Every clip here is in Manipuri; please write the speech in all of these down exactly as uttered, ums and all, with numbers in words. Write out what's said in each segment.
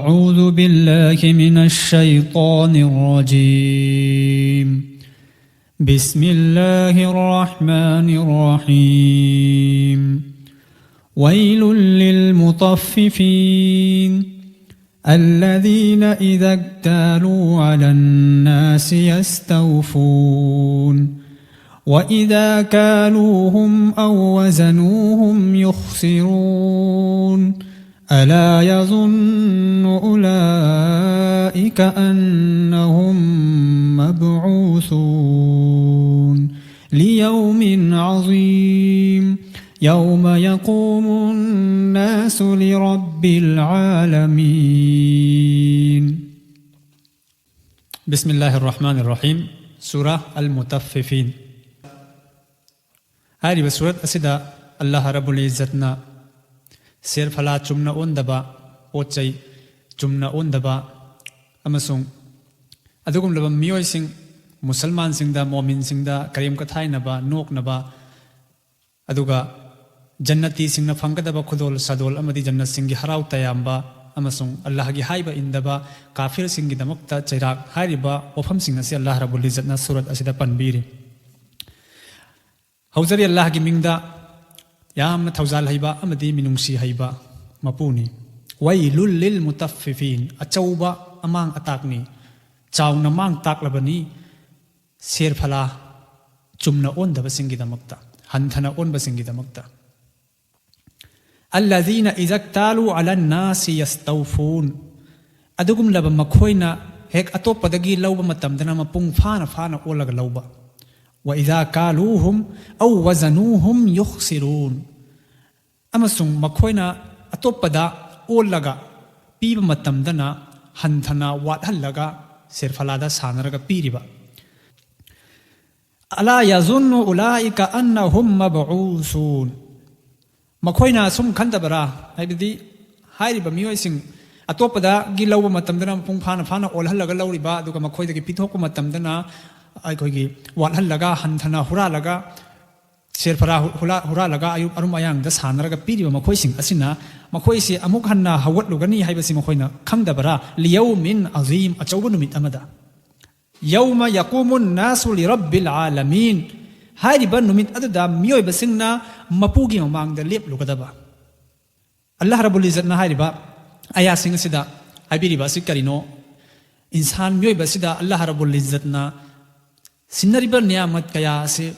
أعوذ بالله من الشيطان الرجيم. بسم الله الرحمن الرحيم. ويل للمطففين الذين إذا اكتالوا على الناس يستوفون وإذا كالوهم أو وزنوهم يخسرون. ألا يظن أولئك أنهم مبعوثون ليوم عظيم يوم يقوم الناس لرب العالمين. بسم الله الرحمن الرحيم. سورة المطففين. ꯍꯥꯏꯔꯤꯕ ꯁꯨꯔꯠ ꯑꯁꯤꯗ ꯑꯜꯂꯥꯍ ꯔꯕꯨꯜ ꯏꯖꯠꯅ ꯁꯦꯔ ꯐꯂꯥ ꯆꯨꯝꯅ ꯑꯣꯟꯗꯕ, ꯄꯣꯠ ꯆꯩ ꯆꯨꯝꯅ ꯑꯣꯟꯗꯕ ꯑꯃꯁꯨꯡ ꯑꯗꯨꯒꯨꯝꯂꯕ ꯃꯤꯑꯣꯏꯁꯤꯡ, ꯃꯨꯁꯜꯃꯥꯟꯁꯤꯡꯗ, ꯃꯣꯃꯤꯟꯁꯤꯡꯗ ꯀꯔꯦꯝ ꯀꯊꯥꯏꯅꯕ, ꯅꯣꯛꯅꯕ, ꯑꯗꯨꯒ ꯖꯟꯅꯇꯤꯁꯤꯡꯅ ꯐꯪꯒꯗꯕ ꯈꯨꯗꯣꯜ ꯁꯥꯗꯣꯜ ꯑꯃꯗꯤ ꯖꯟꯅꯠꯁꯤꯡꯒꯤ ꯍꯔꯥꯎ ꯇꯌꯥꯝꯕ ꯑꯃꯁꯨꯡ ꯑꯜꯂꯥꯍꯒꯤ ꯍꯥꯏꯕ ꯏꯟꯗꯕ ꯀꯥꯐꯤꯔꯁꯤꯡꯒꯤꯗꯃꯛꯇ ꯆꯩꯔꯥꯛ ꯍꯥꯏꯔꯤꯕ ꯋꯥꯐꯝꯁꯤꯡ ꯑꯁꯤ ꯑꯜꯂꯥꯍ ꯔꯕꯨꯜ ꯏꯖꯠꯅ ꯁꯨꯔꯠ ꯑꯁꯤꯗ ꯄꯟꯕꯤꯔꯤ꯫ ꯍꯧꯖꯔꯤ ꯑꯜꯂꯥꯍꯒꯤ ꯃꯤꯡꯗ, ꯌꯥꯝꯅ ꯊꯧꯖꯥꯜ ꯍꯩꯕ ꯑꯃꯗꯤ ꯃꯤꯅꯨꯡꯁꯤ ꯍꯩꯕ ꯃꯄꯨꯅꯤ꯫ ꯋꯩꯂꯨꯜ ꯂꯤꯜ ꯃꯨꯇꯐꯤꯐꯤꯟ, ꯑꯆꯧꯕ ꯑꯃꯥꯡ ꯑꯇꯥꯛꯅꯤ, ꯆꯥꯎꯅ ꯃꯥꯡ ꯇꯥꯛꯂꯕꯅꯤ ꯁꯦꯔ ꯐꯂꯥ ꯆꯨꯝꯅ ꯑꯣꯟꯗꯕꯁꯤꯡꯒꯤꯗꯃꯛꯇ, ꯍꯟꯊꯅ ꯑꯣꯟꯕꯁꯤꯡꯒꯤꯗꯃꯛꯇ꯫ الذين إذا اكتالوا على الناس يستوفون. ꯑꯗꯨꯒꯨꯝꯂꯕ ꯃꯈꯣꯏꯅ ꯍꯦꯛ ꯑꯇꯣꯞꯄꯗꯒꯤ ꯂꯧꯕ ꯃꯇꯝꯗꯅ ꯃꯄꯨꯡ ꯐꯥꯅ ꯐꯥꯅ ꯑꯣꯜꯂꯒ ꯂꯧꯕ꯫ وإذا كالوهم أو وزنوهم يخسرون. ꯑꯃꯁꯨꯡ ꯃꯈꯣꯏꯅ ꯑꯇꯣꯞꯄꯗ ꯑꯣꯜꯂꯒ ꯄꯤꯕ ꯃꯇꯝꯗꯅ ꯍꯟꯊꯅ ꯋꯥꯠꯍꯜꯂꯒ ꯁꯦꯔꯐꯂꯥꯗ ꯁꯥꯟꯅꯔꯒ ꯄꯤꯔꯤꯕ꯫ ألا يظن أولئك أنهم مبعوثون. ꯃꯈꯣꯏꯅ ꯑꯁꯨꯝ ꯈꯟꯗꯕꯔꯥ? ꯍꯥꯏꯕꯗꯤ ꯍꯥꯏꯔꯤꯕ ꯃꯤꯑꯣꯏꯁꯤꯡ ꯑꯇꯣꯞꯄꯗꯒꯤ ꯂꯧꯕ ꯃꯇꯝꯗꯅ ꯃꯄꯨꯡ ꯐꯥꯅ ꯐꯥꯅ ꯑꯣꯜꯍꯜꯂꯒ ꯂꯧꯔꯤꯕ, ꯑꯗꯨꯒ ꯃꯈꯣꯏꯗꯒꯤ ꯄꯤꯊꯣꯛꯄ ꯃꯇꯝꯗꯅ ꯑꯩꯈꯣꯏꯒꯤ ꯋꯥꯠꯍꯜꯂꯒ, ꯍꯟꯊꯅ ꯍꯨꯔꯥꯜꯂꯒ ꯁꯦꯜ ꯐꯔꯥ ꯍꯨꯔꯥ-, ꯍꯨꯔꯥꯜꯂꯒ ꯑꯌꯨꯛ ꯑꯔꯨꯝ ꯑꯌꯥꯡꯗ ꯁꯥꯟꯅꯔꯒ ꯄꯤꯔꯤꯕ ꯃꯈꯣꯏꯁꯤꯡ ꯑꯁꯤꯅ ꯃꯈꯣꯏꯁꯤ ꯑꯃꯨꯛ ꯍꯟꯅ ꯍꯧꯒꯠꯂꯨꯒꯅꯤ ꯍꯥꯏꯕꯁꯤ ꯃꯈꯣꯏꯅ ꯈꯪꯗꯕꯔꯥ? ꯂꯤꯌꯧꯃꯤꯟ ꯑꯖꯤꯝ, ꯑꯆꯧꯕ ꯅꯨꯃꯤꯠ ꯑꯃꯗ꯫ ꯌꯧꯃ ꯌꯀꯨꯃꯨꯟ ꯅꯥꯁꯨ ꯂꯤꯔꯕꯤꯜ ꯑꯥꯂꯃꯤꯟ꯫ ꯍꯥꯏꯔꯤꯕ ꯅꯨꯃꯤꯠ ꯑꯗꯨꯗ ꯃꯤꯑꯣꯏꯕꯁꯤꯡꯅ ꯃꯄꯨꯒꯤ ꯃꯃꯥꯡꯗ ꯂꯦꯞꯂꯨꯒꯗꯕ꯫ ꯑꯜꯂꯥꯍ ꯔꯕꯨꯜ ꯏꯖꯠꯅ ꯍꯥꯏꯔꯤꯕ ꯑꯌꯥꯁꯤꯡ ꯑꯁꯤꯗ ꯍꯥꯏꯕꯤꯔꯤꯕ ꯑꯁꯤ ꯀꯔꯤꯅꯣ? ꯏꯟꯁꯥꯟ ꯃꯤꯑꯣꯏꯕ ꯑꯁꯤꯗ ꯑꯜꯂꯥꯍ ꯔꯕꯨꯜ ꯏꯖꯠꯅ ꯁꯤꯟꯅꯔꯤꯕ ꯅꯤꯌꯥꯃꯠ ꯀꯌꯥ ꯑꯁꯤ,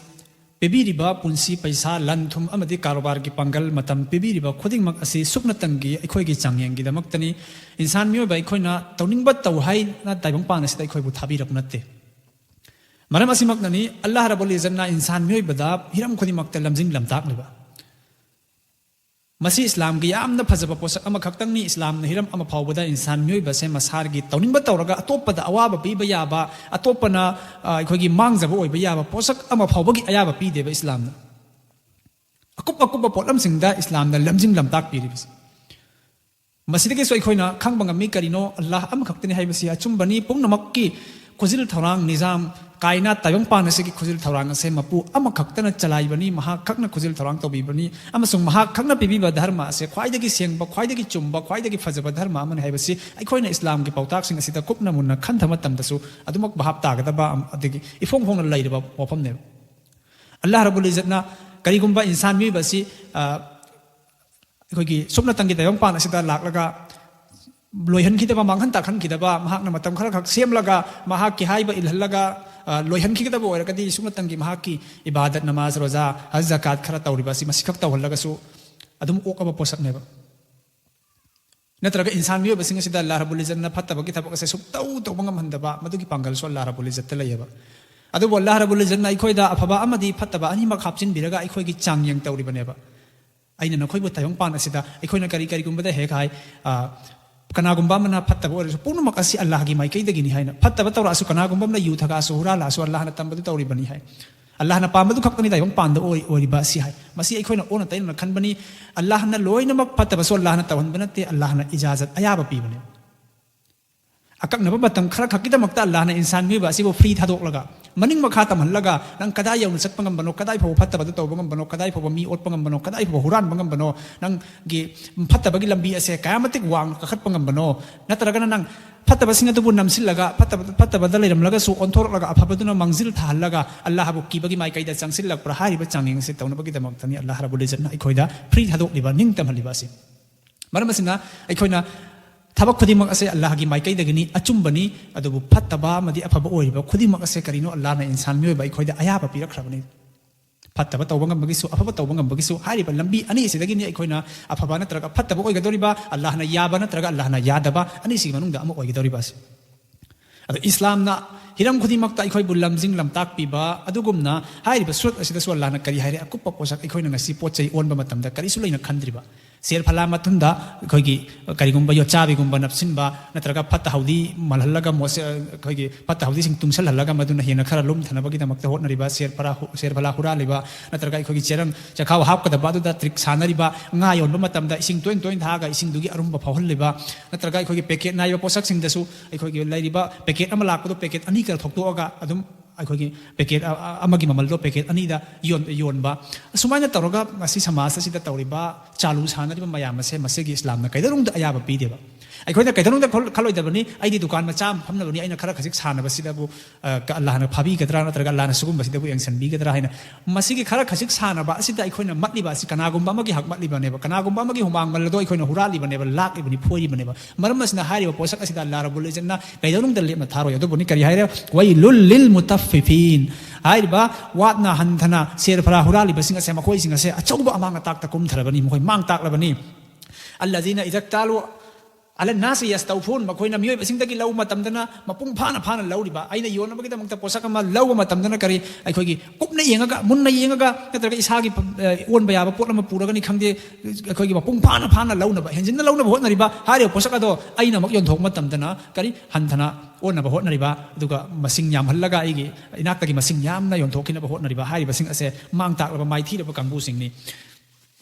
ꯄꯤꯕꯤꯔꯤꯕ ꯄꯨꯟꯁꯤ, ꯄꯩꯁꯥ, ꯂꯟ ꯊꯨꯝ ꯑꯃꯗꯤ ꯀꯥꯔꯣꯕꯥꯔꯒꯤ ꯄꯥꯡꯒꯜ, ꯃꯇꯝ ꯄꯤꯕꯤꯔꯤꯕ ꯈꯨꯗꯤꯡꯃꯛ ꯑꯁꯤ ꯁꯨꯞꯅꯇꯪꯒꯤ ꯑꯩꯈꯣꯏꯒꯤ ꯆꯥꯡꯌꯦꯡꯒꯤꯗꯃꯛꯇꯅꯤ꯫ ꯏꯟꯁꯥꯟ ꯃꯤꯑꯣꯏꯕ ꯑꯩꯈꯣꯏꯅ ꯇꯧꯅꯤꯡꯕ ꯇꯧ ꯍꯥꯏꯅ ꯇꯥꯏꯕꯪꯄꯥꯟ ꯑꯁꯤꯗ ꯑꯩꯈꯣꯏꯕꯨ ꯊꯥꯕꯤꯔꯛꯄ ꯅꯠꯇꯦ꯫ ꯃꯔꯝ ꯑꯁꯤꯃꯛꯅꯅꯤ ꯑꯜꯂꯥꯍ ꯔꯕꯨꯜ ꯏꯖꯠꯅ ꯏꯟꯁꯥꯟ ꯃꯤꯑꯣꯏꯕꯗ ꯍꯤꯔꯝ ꯈꯨꯗꯤꯡꯃꯛꯇ ꯂꯝꯖꯤꯡ ꯂꯝꯇꯥꯛꯂꯤꯕ꯫ ꯃꯁꯤ ꯏꯁꯂꯥꯝꯒꯤ ꯌꯥꯝꯅ ꯐꯖꯕ ꯄꯣꯠꯁꯛ ꯑꯃꯈꯛꯇꯪꯅꯤ꯫ ꯏꯁꯂꯥꯝꯅ ꯍꯤꯔꯝ ꯑꯃ ꯐꯥꯎꯕꯗ ꯏꯟꯁꯥꯟ ꯃꯤꯑꯣꯏꯕꯁꯦ ꯃꯁꯥꯒꯤ ꯇꯧꯅꯤꯡꯕ ꯇꯧꯔꯒ ꯑꯇꯣꯞꯄꯗ ꯑꯋꯥꯕ ꯄꯤꯕ ꯌꯥꯕ, ꯑꯇꯣꯞꯄꯅ, ꯑ, ꯑꯩꯈꯣꯏꯒꯤ ꯃꯥꯡꯖꯕ ꯑꯣꯏꯕ ꯌꯥꯕ ꯄꯣꯠꯁꯛ ꯑꯃ ꯐꯥꯎꯕꯒꯤ ꯑꯌꯥꯕ ꯄꯤꯗꯦꯕ ꯏꯁꯂꯥꯝꯅ꯫ ꯑꯀꯨꯞ ꯑꯀꯨꯞꯄ ꯄꯣꯠꯂꯝꯁꯤꯡꯗ ꯏꯁꯂꯥꯝꯅ ꯂꯝꯖꯤꯡ ꯂꯝꯇꯥꯛꯄꯤꯔꯤꯕꯁꯦ꯫ ꯃꯁꯤꯗꯒꯤꯁꯨ ꯑꯩꯈꯣꯏꯅ ꯈꯪꯕ ꯉꯝꯃꯤ ꯀꯔꯤꯅꯣ? ꯑꯜꯂꯥꯍ ꯑꯃꯈꯛꯇꯅꯤ ꯍꯥꯏꯕꯁꯤ ꯑꯆꯨꯝꯕꯅꯤ꯫ ꯄꯨꯝꯅꯃꯛꯀꯤ ꯈꯨꯖꯤꯜ ꯊꯧꯔꯥꯡ, ꯅꯤꯖꯥꯝ, ꯀꯥꯏꯅꯥꯠ ꯇꯥꯏꯕꯪꯄꯥꯟ ꯑꯁꯤꯒꯤ ꯈꯨꯖꯤꯜ ꯊꯧꯔꯥꯡ ꯑꯁꯦ ꯃꯄꯨ ꯑꯃꯈꯛꯇꯅ ꯆꯂꯥꯏꯕꯅꯤ, ꯃꯍꯥꯛ ꯈꯛꯅ ꯈꯨꯖꯤꯜ ꯊꯧꯔꯥꯡ ꯇꯧꯕꯤꯕꯅꯤ, ꯑꯃꯁꯨꯡ ꯃꯍꯥꯛ ꯈꯛꯅ ꯄꯤꯕꯤꯕ ꯙꯔꯃ ꯑꯁꯦ ꯈ꯭ꯋꯥꯏꯗꯒꯤ ꯁꯦꯡꯕ, ꯈ꯭ꯋꯥꯏꯗꯒꯤ ꯆꯨꯝꯕ, ꯈ꯭ꯋꯥꯏꯗꯒꯤ ꯐꯖꯕ ꯙꯔꯃ ꯑꯃꯅꯤ ꯍꯥꯏꯕꯁꯤ ꯑꯩꯈꯣꯏꯅ ꯏꯁꯂꯥꯝꯒꯤ ꯄꯥꯎꯇꯥꯛꯁꯤꯡ ꯑꯁꯤꯗ ꯀꯨꯞꯅ ꯃꯨꯟꯅ ꯈꯟꯊꯕ ꯃꯇꯝꯗꯁꯨ ꯑꯗꯨꯃꯛ ꯚꯥꯞ ꯇꯥꯒꯗꯕ ꯑꯝ-, ꯑꯗꯒꯤ ꯏꯐꯣꯡ ꯐꯣꯡꯅ ꯂꯩꯔꯕ ꯋꯥꯐꯝꯅꯦꯕ꯫ ꯑꯜꯂꯥꯍ ꯔꯕꯨꯜ ꯏꯖꯠꯅ ꯀꯔꯤꯒꯨꯝꯕ ꯏꯟꯁꯥꯟ ꯃꯤꯑꯣꯏꯕ ꯑꯁꯤ, ꯑ, ꯑꯩꯈꯣꯏꯒꯤ ꯁꯨꯞꯅꯇꯪꯒꯤ ꯇꯥꯏꯕꯪꯄꯥꯟ ꯑꯁꯤꯗ ꯂꯥꯛꯂꯒ ꯂꯣꯏꯍꯟꯈꯤꯗꯕ, ꯃꯥꯡꯍꯟ ꯇꯥꯛꯍꯟꯈꯤꯗꯕ, ꯃꯍꯥꯛꯅ ꯃꯇꯝ ꯈꯔ ꯈꯛ ꯁꯦꯝꯂꯒ ꯃꯍꯥꯛꯀꯤ ꯍꯥꯏꯕ ꯏꯜꯍꯜꯂꯒ, ꯑ, ꯂꯣꯏꯍꯟꯈꯤꯒꯗꯕ ꯑꯣꯏꯔꯒꯗꯤ ꯁꯨꯞꯅꯇꯪꯒꯤ ꯃꯍꯥꯛꯀꯤ ꯏꯕꯥꯗꯠ, ꯅꯃꯥꯖ, ꯔꯣꯖꯥ, ꯍꯖ, ꯖꯀꯥꯠ ꯈꯔ ꯇꯧꯔꯤꯕ ꯑꯁꯤ ꯃꯁꯤꯈꯛ ꯇꯧꯍꯜꯂꯒꯁꯨ ꯑꯗꯨꯝ ꯑꯣꯛꯑꯕ ꯄꯣꯠꯁꯛꯅꯦꯕ꯫ ꯅꯠꯇ꯭ꯔꯒ ꯏꯟꯁꯥꯟ ꯃꯤꯑꯣꯏꯕꯁꯤꯡ ꯑꯁꯤꯗ ꯑꯜꯂꯥꯍ ꯔꯕꯨꯜ ꯏꯖꯠꯅ ꯐꯠꯇꯕꯒꯤ ꯊꯕꯛ ꯑꯁꯦ ꯁꯨꯛꯇꯧ ꯇꯧꯕ ꯉꯝꯍꯟꯗꯕ, ꯃꯗꯨꯒꯤ ꯄꯥꯡꯒꯜꯁꯨ ꯑꯜꯂꯥꯍ ꯔꯕꯨꯜ ꯏꯖꯠꯇ ꯂꯩꯌꯦꯕ꯫ ꯑꯗꯨꯕꯨ ꯑꯜꯂꯥꯍ ꯔꯕꯨꯜ ꯏꯖꯠꯅ ꯑꯩꯈꯣꯏꯗ ꯑꯐꯕ ꯑꯃꯗꯤ ꯐꯠꯇꯕ ꯑꯅꯤꯃꯛ ꯍꯥꯞꯆꯤꯟꯕꯤꯔꯒ ꯑꯩꯈꯣꯏꯒꯤ ꯆꯥꯡꯌꯦꯡ ꯇꯧꯔꯤꯕꯅꯦꯕ꯫ ꯑꯩꯅ ꯅꯈꯣꯏꯕꯨ ꯇꯥꯏꯕꯪꯄꯥꯟ ꯑꯁꯤꯗ ꯑꯩꯈꯣꯏꯅ ꯀꯔꯤ ꯀꯔꯤꯒꯨꯝꯕꯗ ꯍꯦꯛ ꯍꯥꯏ, ꯑ, ꯀꯅꯥꯒꯨꯝꯕ ꯑꯃꯅ ꯐꯠꯇꯕ ꯑꯣꯏꯔꯁꯨ ꯄꯨꯝꯅꯃꯛ ꯑꯁꯤ ꯑꯜꯂꯥꯍꯒꯤ ꯃꯥꯏꯀꯩꯗꯒꯤꯅꯤ ꯍꯥꯏꯅ, ꯐꯠꯇꯕ ꯇꯧꯔꯛꯑꯁꯨ, ꯀꯅꯥꯒꯨꯝꯕ ꯑꯃꯅ ꯌꯨ ꯊꯛꯑꯁꯨ, ꯍꯨꯔꯥꯜꯂꯛꯑꯁꯨ ꯑꯜꯂꯥꯍꯅ ꯇꯝꯕꯗꯨ ꯇꯧꯔꯤꯕꯅꯤ ꯍꯥꯏ꯫ ꯑꯜꯂꯥꯍꯅ ꯄꯥꯝꯕꯗꯨ ꯈꯛꯇꯅꯤ ꯇꯥꯏꯕꯪꯄꯥꯟꯗ ꯑꯣꯏ-, ꯑꯣꯏꯔꯤꯕ ꯑꯁꯤ ꯍꯥꯏ꯫ ꯃꯁꯤ ꯑꯩꯈꯣꯏꯅ ꯑꯣꯟꯅ ꯇꯩꯅꯅ ꯈꯟꯕꯅꯤ꯫ ꯑꯜꯂꯥꯍꯅ ꯂꯣꯏꯅꯃꯛ ꯐꯠꯇꯕꯁꯨ ꯑꯜꯂꯥꯍꯅ ꯇꯧꯍꯟꯕ ꯅꯠꯇꯦ, ꯑꯜꯂꯥꯍꯅ ꯏꯖꯥꯖꯠ, ꯑꯌꯥꯕ ꯄꯤꯕꯅꯦ꯫ ꯑꯀꯛꯅꯕ ꯃꯇꯝ ꯈꯔ ꯈꯛꯀꯤꯗꯃꯛꯇ ꯑꯜꯂꯥꯍꯅ ꯏꯟꯁꯥꯟ ꯃꯤꯑꯣꯏꯕ ꯑꯁꯤꯕꯨ ꯐ꯭ꯔꯤ ꯊꯥꯗꯣꯛꯂꯒ ꯃꯅꯤꯡ ꯃꯈꯥ ꯇꯝꯍꯜꯂꯒ ꯅꯪ ꯀꯗꯥꯏ ꯌꯧꯅ ꯆꯠꯄ ꯉꯝꯕꯅꯣ, ꯀꯗꯥꯏ ꯐꯥꯎꯕ ꯐꯠꯇꯕꯗꯨ ꯇꯧꯕ ꯉꯝꯕꯅꯣ, ꯀꯗꯥꯏ ꯐꯥꯎꯕ ꯃꯤ ꯑꯣꯠꯄ ꯉꯝꯕꯅꯣ, ꯀꯗꯥꯏ ꯐꯥꯎꯕ ꯍꯨꯔꯥꯟꯕ ꯉꯝꯕꯅꯣ, ꯅꯪꯒꯤ ꯐꯠꯇꯕꯒꯤ ꯂꯝꯕꯤ ꯑꯁꯦ ꯀꯌꯥꯃꯇꯤꯛ ꯋꯥꯡꯅ ꯀꯥꯈꯠꯄ ꯉꯝꯕꯅꯣ, ꯅꯠꯇ꯭ꯔꯒꯅ ꯅꯪ ꯐꯠꯇꯕꯁꯤꯡ ꯑꯗꯨꯕꯨ ꯅꯝꯁꯤꯜꯂꯒ ꯐꯠꯇꯕ, ꯐꯠꯇꯕꯗ ꯂꯩꯔꯝꯂꯒꯁꯨ ꯑꯣꯟꯊꯣꯔꯛꯂꯒ ꯑꯐꯕꯗꯨꯅ ꯃꯥꯡꯖꯤꯜ ꯊꯥꯍꯜꯂꯒ ꯑꯜꯂꯥꯍꯕꯨ ꯀꯤꯕꯒꯤ ꯃꯥꯏꯀꯩꯗ ꯆꯪꯁꯤꯜꯂꯛꯄ꯭ꯔꯥ ꯍꯥꯏꯔꯤꯕ ꯆꯥꯡꯌꯦꯡ ꯑꯁꯤ ꯇꯧꯅꯕꯒꯤꯗꯃꯛꯇꯅꯤ ꯑꯜꯂꯥꯍ ꯔꯕꯨꯜ ꯏꯖꯠꯅ ꯑꯩꯈꯣꯏꯗ ꯐ꯭ꯔꯤ ꯊꯥꯗꯣꯛꯂꯤꯕ, ꯅꯤꯡꯇꯝꯍꯜꯂꯤꯕ ꯑꯁꯤ꯫ ꯃꯔꯝ ꯑꯁꯤꯅ ꯑꯩꯈꯣꯏꯅ ꯊꯕꯛ ꯈꯨꯗꯤꯡꯃꯛ ꯑꯁꯦ ꯑꯜꯂꯥꯍꯒꯤ ꯃꯥꯏꯀꯩꯗꯒꯤꯅꯤ, ꯑꯆꯨꯝꯕꯅꯤ, ꯑꯗꯨꯕꯨ ꯐꯠꯇꯕ ꯑꯃꯗꯤ ꯑꯐꯕ ꯑꯣꯏꯔꯤꯕ ꯈꯨꯗꯤꯡꯃꯛ ꯑꯁꯦ ꯀꯔꯤꯅꯣ? ꯑꯜꯂꯥꯍꯅ ꯏꯟꯁꯥꯟ ꯃꯤꯑꯣꯏꯕ ꯑꯩꯈꯣꯏꯗ ꯑꯌꯥꯕ ꯄꯤꯔꯛꯈ꯭ꯔꯕꯅꯤ꯫ ꯐꯠꯇꯕ ꯇꯧꯕ ꯉꯝꯕꯒꯤꯁꯨ, ꯑꯐꯕ ꯇꯧꯕ ꯉꯝꯕꯒꯤꯁꯨ ꯍꯥꯏꯔꯤꯕ ꯂꯝꯕꯤ ꯑꯅꯤ ꯑꯁꯤꯗꯒꯤꯅꯤ ꯑꯩꯈꯣꯏꯅ ꯑꯐꯕ ꯅꯠꯇ꯭ꯔꯒ ꯐꯠꯇꯕ ꯑꯣꯏꯒꯗꯧꯔꯤꯕ, ꯑꯜꯂꯥꯍꯅ ꯌꯥꯕ ꯅꯠꯇ꯭ꯔꯒ ꯑꯜꯂꯥꯍꯅ ꯌꯥꯗꯕ, ꯑꯅꯤꯁꯤꯒꯤ ꯃꯅꯨꯡꯗ ꯑꯃ ꯑꯣꯏꯒꯗꯧꯔꯤꯕ ꯑꯁꯤ꯫ ꯑꯗꯣ ꯏꯁꯂꯥꯝꯅ ꯍꯤꯔꯝ ꯈꯨꯗꯤꯡꯃꯛꯇ ꯑꯩꯈꯣꯏꯕꯨ ꯂꯝꯖꯤꯡ ꯂꯝꯇꯥꯛꯄꯤꯕ ꯑꯗꯨꯒꯨꯝꯅ ꯍꯥꯏꯔꯤꯕ ꯁꯨꯔꯠ ꯑꯁꯤꯗꯁꯨ ꯑꯜꯂꯥꯍꯅ ꯀꯔꯤ ꯍꯥꯏꯔꯦ? ꯑꯀꯨꯞꯄ ꯄꯣꯠꯁꯛ ꯑꯩꯈꯣꯏꯅ ꯉꯁꯤ ꯄꯣꯠ ꯆꯩ ꯑꯣꯟꯕ ꯃꯇꯝꯗ ꯀꯔꯤꯁꯨ ꯂꯩꯅ ꯈꯟꯗ꯭ꯔꯤꯕ, ꯁꯦꯔ ꯐꯂꯥ ꯃꯇꯨꯡꯗ ꯑꯩꯈꯣꯏꯒꯤ ꯀꯔꯤꯒꯨꯝꯕ ꯌꯣꯠꯆꯥꯕꯤꯒꯨꯝꯕ ꯅꯞꯁꯤꯟꯕ ꯅꯠꯇ꯭ꯔꯒ ꯐꯠꯇ ꯍꯥꯎꯗꯤ ꯃꯜꯍꯜꯂꯒ ꯃꯣꯠꯁꯦ-, ꯑꯩꯈꯣꯏꯒꯤ ꯐꯠꯇ ꯍꯥꯎꯗꯤꯁꯤꯡ ꯇꯨꯡꯁꯜꯍꯜꯂꯒ ꯃꯗꯨꯅ ꯍꯦꯟꯅ ꯈꯔ ꯂꯨꯝꯊꯅꯕꯒꯤꯗꯃꯛꯇ ꯍꯣꯠꯅꯔꯤꯕ, ꯁꯦꯔ ꯐꯔꯥ ꯍꯨ-, ꯁꯦꯔ ꯐꯂꯥ ꯍꯨꯔꯥꯜꯂꯤꯕ, ꯅꯠꯇ꯭ꯔꯒ ꯑꯩꯈꯣꯏꯒꯤ ꯆꯦꯔꯪ ꯆꯈꯥꯎ ꯍꯥꯞꯀꯗꯕ ꯑꯗꯨꯗ ꯇ꯭ꯔꯤꯛ ꯁꯥꯟꯅꯔꯤꯕ, ꯉꯥ ꯌꯣꯟꯕ ꯃꯇꯝꯗ ꯏꯁꯤꯡ ꯇꯣꯏꯅ ꯇꯣꯏꯅ ꯊꯥꯛꯑꯒ ꯏꯁꯤꯡꯗꯨꯒꯤ ꯑꯔꯨꯝꯕ ꯐꯥꯎꯍꯜꯂꯤꯕ, ꯅꯠꯇ꯭ꯔꯒ ꯑꯩꯈꯣꯏꯒꯤ ꯄꯦꯀꯦꯠ ꯅꯥꯏꯕ ꯄꯣꯠꯁꯛꯁꯤꯡꯗꯁꯨ ꯑꯩꯈꯣꯏꯒꯤ ꯂꯩꯔꯤꯕ ꯄꯦꯀꯦꯠ ꯑꯃ ꯂꯥꯛꯄꯗꯣ ꯄꯦꯀꯦꯠ ꯑꯅꯤ ꯈꯔ ꯊꯣꯛꯇꯣꯛꯑꯒ ꯑꯗꯨꯝ ꯑꯩꯈꯣꯏꯒꯤ ꯄꯦꯀꯦꯠ ꯑ-, ꯑ-, ꯑꯃꯒꯤ ꯃꯃꯜꯗꯣ ꯄꯦꯀꯦꯠ ꯑꯅꯤꯗ ꯌꯣꯟ-, ꯌꯣꯟꯕ, ꯑꯁꯨꯃꯥꯏꯅ ꯇꯧꯔꯒ ꯃꯁꯤ ꯁꯃꯥꯖ ꯑꯁꯤꯗ ꯇꯧꯔꯤꯕ ꯆꯥꯂꯨ ꯁꯥꯟꯅꯔꯤꯕ ꯃꯌꯥꯝ ꯑꯁꯦ ꯃꯁꯤꯒꯤ ꯏꯁꯂꯥꯝꯅ ꯀꯩꯗꯧꯅꯨꯡꯗ ꯑꯌꯥꯕ ꯄꯤꯗꯦꯕ꯫ ꯑꯩꯈꯣꯏꯅ ꯀꯩꯗꯧꯅꯨꯡꯗ ꯈꯜ-, ꯈꯜꯂꯣꯏꯗꯕꯅꯤ, ꯑꯩꯗꯤ ꯗꯨꯀꯥꯟ ꯃꯆꯥ ꯑꯃ ꯐꯝꯅꯕꯅꯤ, ꯑꯩꯅ ꯈꯔ ꯈꯖꯤꯛ ꯁꯥꯟꯅꯕꯁꯤꯗꯕꯨ, ꯑ, ꯀ-, ꯑꯜꯂꯥꯍꯅ ꯐꯥꯕꯤꯒꯗ꯭ꯔꯥ ꯅꯠꯇ꯭ꯔꯒ ꯑꯜꯂꯥꯍꯅ ꯁꯤꯒꯨꯝꯕꯁꯤꯗꯕꯨ ꯌꯦꯡꯁꯤꯟꯕꯤꯒꯗ꯭ꯔꯥ ꯍꯥꯏꯅ꯫ ꯃꯁꯤꯒꯤ ꯈꯔ ꯈꯖꯤꯛ ꯁꯥꯟꯅꯕ ꯑꯁꯤꯗ ꯑꯩꯈꯣꯏꯅ ꯃꯠꯂꯤꯕ ꯑꯁꯤ ꯀꯅꯥꯒꯨꯝꯕ ꯑꯃꯒꯤ ꯍꯛ ꯃꯠꯂꯤꯕꯅꯦꯕ, ꯀꯅꯥꯒꯨꯝꯕ ꯑꯃꯒꯤ ꯍꯨꯃꯥꯡ ꯃꯜꯂꯗꯣ ꯑꯩꯈꯣꯏꯅ ꯍꯨꯔꯥꯜꯂꯤꯕꯅꯦꯕ, ꯂꯥꯛꯂꯤꯕꯅꯤ, ꯐꯣꯏꯔꯤꯕꯅꯦꯕ꯫ ꯃꯔꯝ ꯑꯁꯤꯅ ꯍꯥꯏꯔꯤꯕ ꯄꯣꯠꯁꯛ ꯑꯁꯤꯗ ꯑꯜꯂꯥꯍ ꯔꯕꯨꯜ ꯏꯖꯠꯅ ꯀꯩꯗꯧꯅꯨꯡꯗ ꯂꯦꯞꯅ ꯊꯥꯔꯣꯏ꯫ ꯑꯗꯨꯕꯨꯅꯤ ꯀꯔꯤ ꯍꯥꯏꯔꯦ? "ꯋꯩꯂꯨꯜ ꯂꯤꯜ ꯃꯨꯇꯐꯐꯤꯟ"꯫ ꯍꯥꯏꯔꯤꯕ ꯋꯥꯠꯅ ꯍꯟꯊꯅ ꯁꯦꯔ ꯐꯔꯥ ꯍꯨꯔꯥꯜꯂꯤꯕꯁꯤꯡ ꯑꯁꯦ, ꯃꯈꯣꯏꯁꯤꯡ ꯑꯁꯦ ꯑꯆꯧꯕ ꯑꯃꯥꯡ ꯑꯇꯥꯛꯇ ꯀꯨꯝꯊꯔꯕꯅꯤ, ꯃꯈꯣꯏ ꯃꯥꯡ ꯇꯥꯛꯂꯕꯅꯤ꯫ "ꯑꯜꯂꯖꯤꯅ ꯏꯖꯛꯇꯥꯂꯨ ꯑꯂꯟ ꯅꯥꯁꯤ ꯌꯥꯁꯇꯧꯐꯨꯟ", ꯃꯈꯣꯏꯅ ꯃꯤꯑꯣꯏꯕꯁꯤꯡꯗꯒꯤ ꯂꯧꯕ ꯃꯇꯝꯗꯅ ꯃꯄꯨꯡ ꯐꯥꯅ ꯐꯥꯅ ꯂꯧꯔꯤꯕ, ꯑꯩꯅ ꯌꯣꯟꯅꯕꯒꯤꯗꯃꯛꯇ ꯄꯣꯠꯁꯛ ꯑꯃ ꯂꯧꯕ ꯃꯇꯝꯗꯅ ꯀꯔꯤ, ꯑꯩꯈꯣꯏꯒꯤ ꯀꯨꯞꯅ ꯌꯦꯡꯉꯒ, ꯃꯨꯟꯅ ꯌꯦꯡꯉꯒ, ꯅꯠꯇ꯭ꯔꯒ ꯏꯁꯥꯒꯤ, ꯑ, ꯑꯣꯟꯕ ꯌꯥꯕ ꯄꯣꯠ ꯑꯃ ꯄꯨꯔꯒꯅꯤ ꯈꯪꯗꯦ, ꯑꯩꯈꯣꯏꯒꯤ ꯃꯄꯨꯡ ꯐꯥꯅ ꯐꯥꯅ ꯂꯧꯅꯕ, ꯍꯦꯟꯖꯤꯟꯅ ꯂꯧꯅꯕ ꯍꯣꯠꯅꯔꯤꯕ ꯍꯥꯏꯔꯤꯕ ꯄꯣꯠꯁꯛ ꯑꯗꯣ ꯑꯩꯅ ꯑꯃꯨꯛ ꯌꯣꯟꯊꯣꯛꯄ ꯃꯇꯝꯗꯅ ꯀꯔꯤ, ꯍꯟꯊꯅ ꯑꯣꯟꯅꯕ ꯍꯣꯠꯅꯔꯤꯕ, ꯑꯗꯨꯒ ꯃꯁꯤꯡ ꯌꯥꯝꯍꯜꯂꯒ ꯑꯩꯒꯤ ꯏꯅꯥꯛꯇꯒꯤ ꯃꯁꯤꯡ ꯌꯥꯝꯅ ꯌꯣꯟꯊꯣꯛꯈꯤꯅꯕ ꯍꯣꯠꯅꯔꯤꯕ ꯍꯥꯏꯔꯤꯕꯁꯤꯡ ꯑꯁꯦ ꯃꯥꯡ ꯇꯥꯛꯂꯕ, ꯃꯥꯏꯊꯤꯔꯕ ꯀꯥꯡꯕꯨꯁꯤꯡꯅꯤ꯫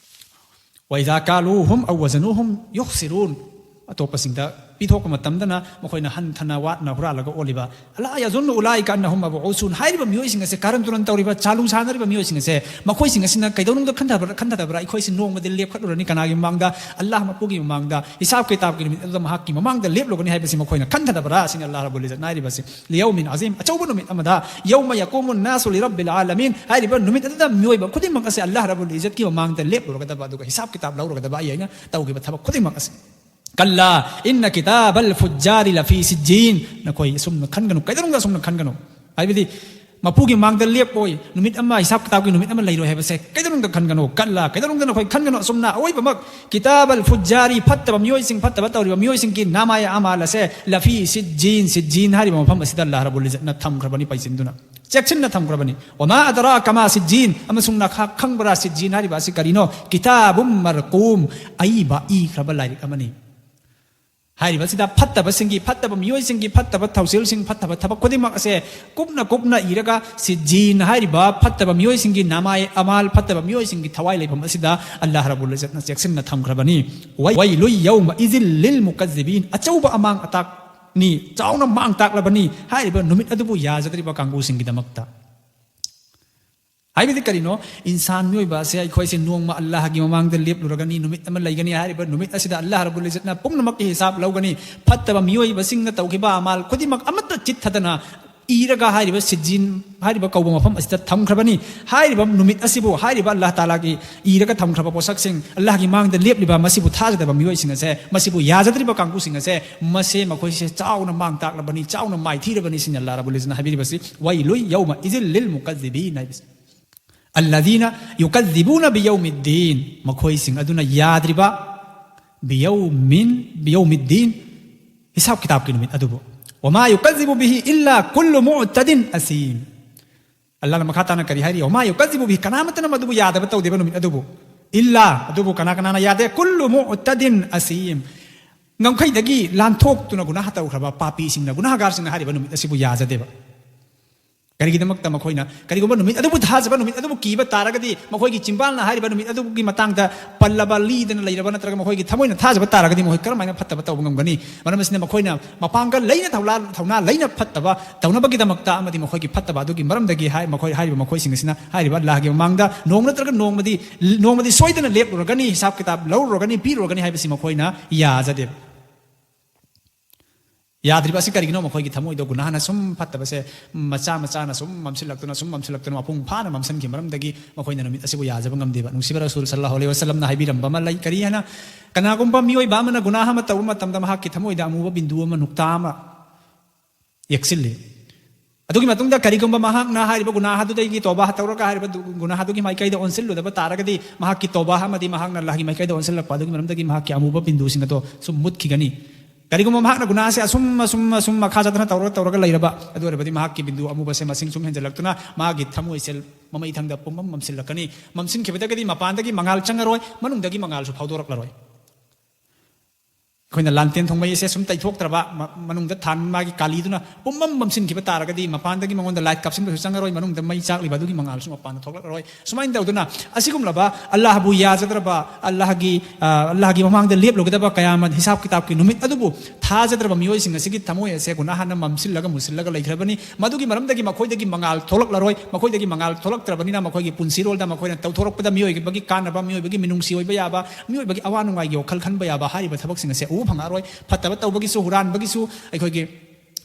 "ꯋꯥꯏꯗꯥ ꯀꯥꯂꯨꯍꯨꯝ ꯑꯧ ꯋꯥꯖꯅꯨꯍꯨꯝ ꯌꯨꯈꯁꯤꯔꯨꯟ", ꯑꯇꯣꯞꯄꯁꯤꯡꯗ ꯊꯣꯛꯄ ꯃꯇꯝꯗꯅ ꯃꯈꯣꯏꯅ ꯍꯟꯊꯅ ꯋꯥꯠꯅ ꯍꯨꯔꯥꯜꯂꯒ ꯑꯣꯜꯂꯤꯕ꯫ "ꯑꯂꯥ ꯌꯥꯖꯨꯟꯅꯨ ꯎꯂꯥꯏꯀ ꯑꯟꯅꯍꯨꯝ ꯃꯕꯎꯁꯨꯟ" ꯍꯥꯏꯔꯤꯕ ꯃꯤꯑꯣꯏꯁꯤꯡ ꯑꯁꯦ, ꯀꯥꯔꯟ ꯇꯨꯔꯟ ꯇꯧꯔꯤꯕ, ꯆꯥꯂꯨ ꯁꯥꯟꯅꯔꯤꯕ ꯃꯤꯑꯣꯏꯁꯤꯡ ꯑꯁꯦ, ꯃꯈꯣꯏꯁꯤꯡ ꯑꯁꯤꯅ ꯀꯩꯗꯧꯅꯨꯡꯗ ꯈꯟꯊꯕ꯭ꯔꯥ, ꯈꯟꯊꯗꯕ꯭ꯔꯥ? ꯑꯩꯈꯣꯏꯁꯤ ꯅꯣꯡꯃꯗꯤ ꯂꯦꯞꯈꯠꯂꯨꯔꯅꯤ꯫ ꯀꯅꯥꯒꯤ ꯃꯃꯥꯡꯗ? ꯑꯜꯂꯥꯍ ꯃꯄꯨꯒꯤ ꯃꯃꯥꯡꯗ, ꯍꯤꯁꯥꯕ ꯀꯤꯇꯥꯕꯀꯤ ꯅꯨꯃꯤꯠ ꯑꯗꯨꯗ ꯃꯍꯥꯛꯀꯤ ꯃꯃꯥꯡꯗ ꯂꯦꯞꯂꯨꯒꯅꯤ ꯍꯥꯏꯕꯁꯤ ꯃꯈꯣꯏꯅ ꯈꯟꯊꯗꯕ꯭ꯔꯥ? ꯁꯤꯅꯤ ꯑꯜꯂꯥꯍ ꯔꯕꯨꯜ ꯏꯖꯠꯅ ꯍꯥꯏꯔꯤꯕꯁꯤ꯫ "ꯂꯤꯌꯧꯃꯤꯟ ꯑꯖꯤꯝ", ꯑꯆꯧꯕ ꯅꯨꯃꯤꯠ ꯑꯃꯗ, "ꯌꯧꯃ ꯌꯀꯨꯃꯨꯟ ꯅꯥꯁꯨ ꯂꯤꯔꯕꯤꯜ ꯑꯥꯂꯃꯤꯟ" ꯍꯥꯏꯔꯤꯕ ꯅꯨꯃꯤꯠ ꯑꯗꯨꯗ ꯃꯤꯑꯣꯏꯕ ꯈꯨꯗꯤꯡꯃꯛ ꯑꯁꯦ ꯑꯜꯂꯥꯍ ꯔꯕꯨꯜ ꯏꯖꯠꯀꯤ ꯃꯃꯥꯡꯗ ꯂꯦꯞꯂꯨꯔꯒꯗꯕ, ꯑꯗꯨꯒ ꯍꯤꯁꯥꯕ ꯀꯤꯇꯥꯕ ꯂꯧꯔꯨꯒꯗꯕ, ꯑꯩ ꯑꯩꯅ ꯇꯧꯈꯤꯕ ꯊꯕꯛ ꯈꯨꯗꯤꯡꯃꯛ ꯑꯁꯦ꯫ "ꯀꯜꯂꯥ ꯏꯟꯅ ꯀꯤꯇꯥꯕꯜ ꯐꯨꯖꯥꯔꯤ ꯂꯐꯤ ꯁꯤꯖꯤꯟ", ꯅꯈꯣꯏ ꯑꯁꯨꯝꯅ ꯈꯟꯒꯅꯨ, ꯀꯩꯗꯧꯅꯨꯡꯗ ꯑꯁꯨꯝꯅ ꯈꯟꯒꯅꯨ꯫ ꯍꯥꯏꯕꯗꯤ, ꯃꯄꯨꯒꯤ ꯃꯥꯡꯗ ꯂꯦꯞꯄꯣꯏ, ꯅꯨꯃꯤꯠ ꯑꯃ, ꯍꯤꯁꯥꯕ ꯀꯤꯇꯥꯕꯀꯤ ꯅꯨꯃꯤꯠ ꯑꯃ ꯂꯩꯔꯣꯏ ꯍꯥꯏꯕꯁꯦ ꯀꯩꯗꯧꯅꯨꯡꯗ ꯈꯟꯒꯅꯨ꯫ "ꯀꯜꯂꯥ", ꯀꯩꯗꯧꯅꯨꯡꯗ ꯅꯈꯣꯏ ꯈꯟꯒꯅꯨ꯫ ꯑꯁꯨꯝꯅ ꯑꯋꯣꯏꯕꯃꯛ ꯀꯤꯇꯥꯕꯜ ꯐꯨꯖꯥꯔꯤ, ꯐꯠꯇꯕ ꯃꯤꯑꯣꯏꯁꯤꯡ, ꯐꯠꯇꯕ ꯇꯧꯔꯤꯕ ꯃꯤꯑꯣꯏꯁꯤꯡꯒꯤ ꯅꯥꯃꯥꯏ ꯑꯃꯥꯜ ꯑꯁꯦ ꯂꯐꯤ ꯁꯤꯖꯤꯟ, ꯁꯤꯖꯤꯟ ꯍꯥꯏꯔꯤꯕ ꯃꯐꯝ ꯑꯁꯤꯗ ꯑꯜꯂꯥꯍ ꯔꯕꯨꯜ ꯏꯖꯠꯅ ꯊꯝꯈ꯭ꯔꯕꯅꯤ ꯄꯩꯁꯤꯟꯗꯨꯅ, ꯆꯦꯛꯁꯤꯟꯅ ꯊꯝꯈ꯭ꯔꯕꯅꯤ꯫ "ꯋꯃꯥ ꯑꯗꯔꯥ ꯀꯃꯥ ꯁꯤꯖꯤꯟ", ꯑꯃꯁꯨꯡ ꯅꯈꯥ ꯈꯪꯕ꯭ꯔꯥ ꯁꯤꯖꯤꯟ ꯍꯥꯏꯔꯤꯕ ꯑꯁꯤ ꯀꯔꯤꯅꯣ? "ꯀꯤꯇꯥꯕꯨꯝ ꯃꯔꯀꯨꯝ", ꯑꯏꯕ ꯏꯈ꯭ꯔꯕ ꯂꯥꯏꯔꯤꯛ ꯑꯃꯅꯤ꯫ ꯍꯥꯏꯔꯤꯕꯁꯤꯗ ꯐꯠꯇꯕꯁꯤꯡꯒꯤ, ꯐꯠꯇꯕ ꯃꯤꯑꯣꯏꯁꯤꯡꯒꯤ ꯐꯠꯇꯕ ꯊꯧꯁꯤꯜꯁꯤꯡ, ꯐꯠꯇꯕ ꯊꯕꯛ ꯈꯨꯗꯤꯡꯃꯛ ꯑꯁꯦ ꯀꯨꯞꯅ ꯀꯨꯞꯅ ꯏꯔꯒ, ꯁꯤꯖꯤꯟ ꯍꯥꯏꯔꯤꯕ ꯐꯠꯇꯕ ꯃꯤꯑꯣꯏꯁꯤꯡꯒꯤ ꯅꯥꯃꯥꯏ ꯑꯃꯥꯜ, ꯐꯠꯇꯕ ꯃꯤꯑꯣꯏꯁꯤꯡꯒꯤ ꯊꯋꯥꯏ ꯂꯩꯐꯝ ꯑꯁꯤꯗ ꯑꯜꯂꯥꯍ ꯔꯕꯨꯜ ꯏꯖꯠꯅ ꯆꯦꯛꯁꯤꯟꯅ ꯊꯝꯈ꯭ꯔꯕꯅꯤ꯫ "ꯋꯩ-, ꯋꯩꯂꯨ ꯌꯧꯃ ꯏꯖꯤꯜ ꯂꯤꯜ ꯃꯨꯀꯖꯤꯕꯤꯟ", ꯑꯆꯧꯕ ꯑꯃꯥꯡ ꯑꯇꯥꯛꯅꯤ, ꯆꯥꯎꯅ ꯃꯥꯡ ꯇꯥꯛꯂꯕꯅꯤ ꯍꯥꯏꯔꯤꯕ ꯅꯨꯃꯤꯠ ꯑꯗꯨꯕꯨ ꯌꯥꯖꯗ꯭ꯔꯤꯕ ꯀꯥꯡꯕꯨꯁꯤꯡꯒꯤꯗꯃꯛꯇ꯫ ꯍꯥꯏꯕꯗꯤ ꯀꯔꯤꯅꯣ? ꯏꯟꯁꯥꯟ ꯃꯤꯑꯣꯏꯕ ꯑꯁꯦ, ꯑꯩꯈꯣꯏꯁꯦ ꯅꯣꯡꯃ ꯑꯜꯂꯥꯍꯒꯤ ꯃꯃꯥꯡꯗ ꯂꯦꯞꯂꯨꯔꯒꯅꯤ, ꯅꯨꯃꯤꯠ ꯑꯃ ꯂꯩꯒꯅꯤ꯫ ꯍꯥꯏꯔꯤꯕ ꯅꯨꯃꯤꯠ ꯑꯁꯤꯗ ꯑꯜꯂꯥꯍ ꯔꯕꯨꯜ ꯏꯖꯠꯅ ꯄꯨꯝꯅꯃꯛꯀꯤ ꯍꯤꯁꯥꯕ ꯂꯧꯒꯅꯤ꯫ ꯐꯠꯇꯕ ꯃꯤꯑꯣꯏꯕꯁꯤꯡꯅ ꯇꯧꯈꯤꯕ ꯑꯃꯥꯜ ꯈꯨꯗꯤꯡꯃꯛ ꯑꯃꯠꯇ ꯆꯤꯠꯊꯗꯅ ꯏꯔꯒ ꯍꯥꯏꯔꯤꯕ ꯁꯤꯖꯤꯟ ꯍꯥꯏꯔꯤꯕ ꯀꯧꯕ ꯃꯐꯝ ꯑꯁꯤꯗ ꯊꯝꯈ꯭ꯔꯕꯅꯤ꯫ ꯍꯥꯏꯔꯤꯕ ꯅꯨꯃꯤꯠ ꯑꯁꯤꯕꯨ, ꯍꯥꯏꯔꯤꯕ ꯑꯜꯂꯥꯍ ꯇꯥꯂꯥꯒꯤ ꯏꯔꯒ ꯊꯝꯈ꯭ꯔꯕ ꯄꯣꯠꯁꯛꯁꯤꯡ, ꯑꯜꯂꯥꯍꯒꯤ ꯃꯥꯡꯗ ꯂꯦꯞꯂꯤꯕ ꯃꯁꯤꯕꯨ ꯊꯥꯖꯗꯕ ꯃꯤꯑꯣꯏꯁꯤꯡ ꯑꯁꯦ, ꯃꯁꯤꯕꯨ ꯌꯥꯖꯗ꯭ꯔꯤꯕ ꯀꯥꯡꯕꯨꯁꯤꯡ ꯑꯁꯦ, ꯃꯁꯦ, ꯃꯈꯣꯏꯁꯦ ꯆꯥꯎꯅ ꯃꯥꯡ ꯇꯥꯛꯂꯕꯅꯤ, ꯆꯥꯎꯅ ꯃꯥꯏꯊꯤꯔꯕꯅꯤ ꯁꯤꯅꯤ ꯑꯜꯂꯥꯍ ꯔꯕꯨꯜ ꯏꯖꯠꯅ ꯍꯥꯏꯕꯤꯔꯤꯕꯁꯤ꯫ "ꯋꯩꯂꯨ ꯌꯧꯃ ꯏꯖꯤꯜ ꯂꯤꯜ ꯃꯨꯀꯖꯤꯕꯤꯟ" ꯍꯥꯏꯕꯁꯤ꯫ "ꯑꯜꯂꯗꯤꯅ ꯌꯨꯀꯖꯤꯕꯨꯅ ꯕꯤꯌꯧꯃꯤꯗꯗꯤꯟ", ꯃꯈꯣꯏꯁꯤꯡ ꯑꯗꯨꯅ ꯌꯥꯗ꯭ꯔꯤꯕ, ꯕꯤꯌꯧꯃꯤꯟ, ꯕꯤꯌꯧꯃꯤꯗꯗꯤꯟ, ꯍꯤꯁꯥꯕ ꯀꯤꯇꯥꯕꯀꯤ ꯅꯨꯃꯤꯠ ꯑꯗꯨꯕꯨ꯫ "ꯋꯃꯥ ꯌꯨꯀꯖꯤꯕꯨ ꯕꯤꯍꯤ ꯏꯜꯂꯥ ꯀꯨꯜꯂꯨ ꯃꯨꯑꯇꯗꯤꯟ ꯑꯁꯤꯝ", ꯑꯜꯂꯥꯍꯅ ꯃꯈꯥ ꯇꯥꯅ ꯀꯔꯤ ꯍꯥꯏꯔꯤ? "ꯋꯃꯥ ꯌꯨꯀꯖꯤꯕꯨ ꯕꯤꯍꯤ", ꯀꯅꯥꯃꯠꯇꯅ ꯃꯗꯨꯕꯨ ꯌꯥꯗꯕ ꯇꯧꯗꯦꯕ ꯅꯨꯃꯤꯠ ꯑꯗꯨꯕꯨ꯫ "ꯏꯜꯂꯥ", ꯑꯗꯨꯕꯨ ꯀꯅꯥ ꯀꯅꯥꯅ ꯌꯥꯗꯦ? "ꯀꯨꯜꯂꯨ ꯃꯨꯑꯇꯗꯤꯟ ꯑꯁꯤꯝ", ꯉꯝꯈꯩꯗꯒꯤ ꯂꯥꯟꯊꯣꯛꯇꯨꯅ ꯒꯨꯅꯥꯍ ꯇꯧꯈ꯭ꯔꯕ ꯄꯥꯄꯤꯁꯤꯡꯅ, ꯒꯨꯅꯥꯍꯒꯥꯔꯁꯤꯡꯅ ꯍꯥꯏꯔꯤꯕ ꯅꯨꯃꯤꯠ ꯑꯁꯤꯕꯨ ꯌꯥꯖꯗꯦꯕ꯫ ꯀꯔꯤꯒꯤꯗꯃꯛꯇ ꯃꯈꯣꯏꯅ ꯀꯔꯤꯒꯨꯝꯕ ꯅꯨꯃꯤꯠ ꯑꯗꯨꯕꯨ ꯊꯥꯖꯕ ꯅꯨꯃꯤꯠ ꯑꯗꯨꯕꯨ ꯀꯤꯕ ꯇꯥꯔꯒꯗꯤ, ꯃꯈꯣꯏꯒꯤ ꯆꯤꯝꯕꯥꯜꯅ ꯍꯥꯏꯔꯤꯕ ꯅꯨꯃꯤꯠ ꯑꯗꯨꯒꯤ ꯃꯇꯥꯡꯗ ꯄꯜꯂꯕ, ꯂꯤꯗꯅ ꯂꯩꯔꯕ, ꯅꯠꯇ꯭ꯔꯒ ꯃꯈꯣꯏꯒꯤ ꯊꯃꯣꯏꯅ ꯊꯥꯖꯕ ꯇꯥꯔꯒꯗꯤ, ꯃꯈꯣꯏ ꯀꯔꯝꯍꯥꯏꯅ ꯐꯠꯇꯕ ꯇꯧꯕ ꯉꯝꯒꯅꯤ? ꯃꯔꯝ ꯑꯁꯤꯅ ꯃꯈꯣꯏꯅ ꯃꯄꯥꯡꯒꯜ ꯂꯩꯅ, ꯊꯧꯅꯥ ꯂꯩꯅ ꯐꯠꯇꯕ ꯇꯧꯅꯕꯒꯤꯗꯃꯛꯇ ꯑꯃꯗꯤ ꯃꯈꯣꯏꯒꯤ ꯐꯠꯇꯕ ꯑꯗꯨꯒꯤ ꯃꯔꯝꯗꯒꯤ ꯍꯥꯏ, ꯃꯈꯣꯏ ꯍꯥꯏꯔꯤꯕ ꯃꯈꯣꯏꯁꯤꯡ ꯑꯁꯤꯅ ꯍꯥꯏꯔꯤꯕ ꯑꯜꯂꯥꯍꯒꯤ ꯃꯃꯥꯡꯗ ꯅꯣꯡꯃ ꯅꯠꯇ꯭ꯔꯒ ꯅꯣꯡꯃꯗꯤ, ꯅꯣꯡꯃꯗꯤ ꯁꯣꯏꯗꯅ ꯂꯦꯞꯂꯨꯔꯒꯅꯤ, ꯍꯤꯁꯥꯕ ꯀꯤꯇꯥꯕ ꯂꯧꯔꯨꯔꯒꯅꯤ, ꯄꯤꯔꯨꯔꯒꯅꯤ ꯍꯥꯏꯕꯁꯤ ꯃꯈꯣꯏꯅ ꯌꯥꯖꯗꯦꯕ꯫ ꯌꯥꯗ꯭ꯔꯤꯕ ꯑꯁꯤ ꯀꯔꯤꯒꯤꯅꯣ? ꯃꯈꯣꯏꯒꯤ ꯊꯃꯣꯏꯗꯣ ꯒꯨꯅꯥꯍꯅ ꯁꯨꯝ ꯐꯠꯇꯕꯁꯦ ꯃꯆꯥ ꯃꯆꯥꯅ ꯁꯨꯝ ꯃꯝꯁꯤꯜꯂꯛꯇꯨꯅ, ꯁꯨꯝ ꯃꯝꯁꯤꯜꯂꯛꯇꯨꯅ, ꯃꯄꯨꯡ ꯐꯥꯅ ꯃꯝꯁꯤꯟꯈꯤ ꯃꯔꯝꯗꯒꯤ ꯃꯈꯣꯏꯅ ꯅꯨꯃꯤꯠ ꯑꯁꯤꯕꯨ ꯌꯥꯖꯕ ꯉꯝꯗꯦꯕ꯫ ꯅꯨꯡꯁꯤꯕ ꯔꯁꯨꯜ ꯁꯜꯂꯜꯂꯥꯍꯨ ꯑꯂꯩꯍꯤ ꯋꯁꯜꯂꯝꯅ ꯍꯥꯏꯕꯤꯔꯝꯕ ꯑꯃ ꯂꯩ꯫ ꯀꯔꯤ ꯍꯥꯏꯅ? ꯀꯅꯥꯒꯨꯝꯕ ꯃꯤꯑꯣꯏꯕ ꯑꯃꯅ ꯒꯨꯅꯥꯍ ꯑꯃ ꯇꯧꯕ ꯃꯇꯝꯗ ꯃꯍꯥꯛꯀꯤ ꯊꯃꯣꯏꯗ ꯑꯃꯨꯕ ꯕꯤꯟꯗꯨ ꯑꯃ, ꯅꯨꯛꯇꯥ ꯑꯃ ꯌꯦꯛꯁꯤꯜꯂꯤ꯫ ꯑꯗꯨꯒꯤ ꯃꯇꯨꯡꯗ ꯀꯔꯤꯒꯨꯝꯕ ꯃꯍꯥꯛꯅ ꯍꯥꯏꯔꯤꯕ ꯒꯨꯅꯥꯍ ꯑꯗꯨꯗꯒꯤ ꯇꯧꯕꯥ ꯇꯧꯔꯒ ꯍꯥꯏꯔꯤꯕ ꯗꯨ-, ꯒꯨꯅꯥꯍ ꯑꯗꯨꯒꯤ ꯃꯥꯏꯀꯩꯗ ꯑꯣꯟꯁꯤꯜꯂꯨꯗꯕ ꯇꯥꯔꯒꯗꯤ, ꯃꯍꯥꯛꯀꯤ ꯇꯧꯕꯥ ꯑꯃꯗꯤ ꯃꯍꯥꯛꯅ ꯑꯜꯂꯥꯍꯒꯤ ꯃꯥꯏꯀꯩꯗ ꯑꯣꯟꯁꯤꯜꯂꯛꯄ ꯑꯗꯨꯒꯤ ꯃꯔꯝꯗꯒꯤ ꯃꯍꯥꯛꯀꯤ ꯑꯃꯨꯕ ꯕꯤꯟꯗꯨꯁꯤꯡ ꯑꯗꯣ ꯁꯨꯝ ꯃꯨꯠꯈꯤꯒꯅꯤ꯫ ꯀꯔꯤꯒꯨꯝꯕ ꯃꯍꯥꯛꯅ ꯒꯨꯅꯥꯍꯁꯦ ꯑꯁꯨꯝ, ꯑꯁꯨꯝ, ꯑꯁꯨꯝ ꯃꯈꯥ ꯆꯠꯊꯅ ꯇꯧꯔꯒ, ꯇꯧꯔꯒ ꯂꯩꯔꯕ, ꯑꯗꯨ ꯑꯣꯏꯔꯕꯗꯤ ꯃꯍꯥꯛꯀꯤ ꯕꯤꯟꯗꯨ ꯑꯃꯨꯕꯁꯦ ꯃꯁꯤꯡ ꯁꯨꯝ ꯍꯦꯟꯖꯜꯂꯛꯇꯨꯅ ꯃꯥꯒꯤ ꯊꯃꯣꯏꯁꯦ ꯃꯃꯩꯊꯪꯗ ꯄꯨꯝꯃꯝ ꯃꯝꯁꯤꯜꯂꯛꯀꯅꯤ꯫ ꯃꯝꯁꯤꯟꯈꯤꯕꯗꯒꯤꯗꯤ ꯃꯄꯥꯟꯗꯒꯤ ꯃꯉꯥꯜ ꯆꯪꯉꯔꯣꯏ, ꯃꯅꯨꯡꯗꯒꯤ ꯃꯉꯥꯜꯁꯨ ꯐꯥꯎꯗꯣꯔꯛꯂꯔꯣꯏ꯫ ꯑꯩꯈꯣꯏꯅ ꯂꯥꯟꯇꯦꯟ ꯊꯣꯡꯕꯩ ꯑꯁꯦ ꯁꯨꯝ ꯇꯩꯊꯣꯛꯇ꯭ꯔꯕ, ꯃ-, ꯃꯅꯨꯡꯗ ꯊꯥꯟꯕ ꯃꯥꯒꯤ ꯀꯥꯂꯤꯗꯨꯅ ꯄꯨꯝꯃꯝ ꯃꯝꯁꯤꯟꯈꯤꯕ ꯇꯥꯔꯒꯗꯤ, ꯃꯄꯥꯟꯗꯒꯤ ꯃꯉꯣꯟꯗ ꯂꯥꯏꯠ ꯀꯥꯞꯁꯤꯟꯕꯁꯨ ꯆꯪꯉꯔꯣꯏ, ꯃꯅꯨꯡꯗ ꯃꯩ ꯆꯥꯛꯂꯤꯕ ꯑꯗꯨꯒꯤ ꯃꯉꯥꯜꯁꯨ ꯃꯄꯥꯟꯗ ꯊꯣꯛꯂꯛꯂꯔꯣꯏ꯫ ꯁꯨꯃꯥꯏꯅ ꯇꯧꯗꯨꯅ ꯑꯁꯤꯒꯨꯝꯂꯕ ꯑꯜꯂꯥꯍꯕꯨ ꯌꯥꯖꯗ꯭ꯔꯕ, ꯑꯜꯂꯥꯍꯒꯤ, ꯑ, ꯑꯜꯂꯥꯍꯒꯤ ꯃꯃꯥꯡꯗ ꯂꯦꯞꯂꯨꯒꯗꯕ ꯀꯌꯥꯃꯠ ꯍꯤꯁꯥꯕ ꯀꯤꯇꯥꯕꯀꯤ ꯅꯨꯃꯤꯠ ꯑꯗꯨꯕꯨ ꯊꯥꯖꯗ꯭ꯔꯕ ꯃꯤꯑꯣꯏꯁꯤꯡ ꯑꯁꯤꯒꯤ ꯊꯃꯣꯏ ꯑꯁꯦ ꯒꯨꯅꯥꯍꯅ ꯃꯝꯁꯤꯜꯂꯒ ꯃꯨꯁꯤꯜꯂꯒ ꯂꯩꯈ꯭ꯔꯕꯅꯤ꯫ ꯃꯗꯨꯒꯤ ꯃꯔꯝꯗꯒꯤ ꯃꯈꯣꯏꯗꯒꯤ ꯃꯉꯥꯜ ꯊꯣꯛꯂꯛꯂꯔꯣꯏ꯫ ꯃꯈꯣꯏꯗꯒꯤ ꯃꯉꯥꯜ ꯊꯣꯛꯂꯛꯇ꯭ꯔꯕꯅꯤꯅ ꯃꯈꯣꯏꯒꯤ ꯄꯨꯟꯁꯤꯔꯣꯜꯗ ꯃꯈꯣꯏꯅ ꯇꯧꯊꯣꯔꯛꯄꯗ ꯃꯤꯑꯣꯏꯕꯒꯤ ꯀꯥꯟꯅꯕ, ꯃꯤꯑꯣꯏꯕꯒꯤ ꯃꯤꯅꯨꯡꯁꯤ ꯑꯣꯏꯕ ꯌꯥꯕ, ꯃꯤꯑꯣꯏꯕꯒꯤ ꯑꯋꯥ ꯅꯨꯡꯉꯥꯏꯒꯤ ꯋꯥꯈꯜ ꯈꯟꯕ ꯌꯥꯕ ꯍꯥꯏꯔꯤꯕ ꯊꯕꯛꯁꯤꯡ ꯑꯁꯦ ꯎꯕ ꯐꯪꯉꯛꯑꯔꯣꯏ꯫ ꯐꯠꯇꯕ ꯇꯧꯕꯒꯤꯁꯨ, ꯍꯨꯔꯥꯟꯕꯒꯤꯁꯨ, ꯑꯩꯈꯣꯏꯒꯤ,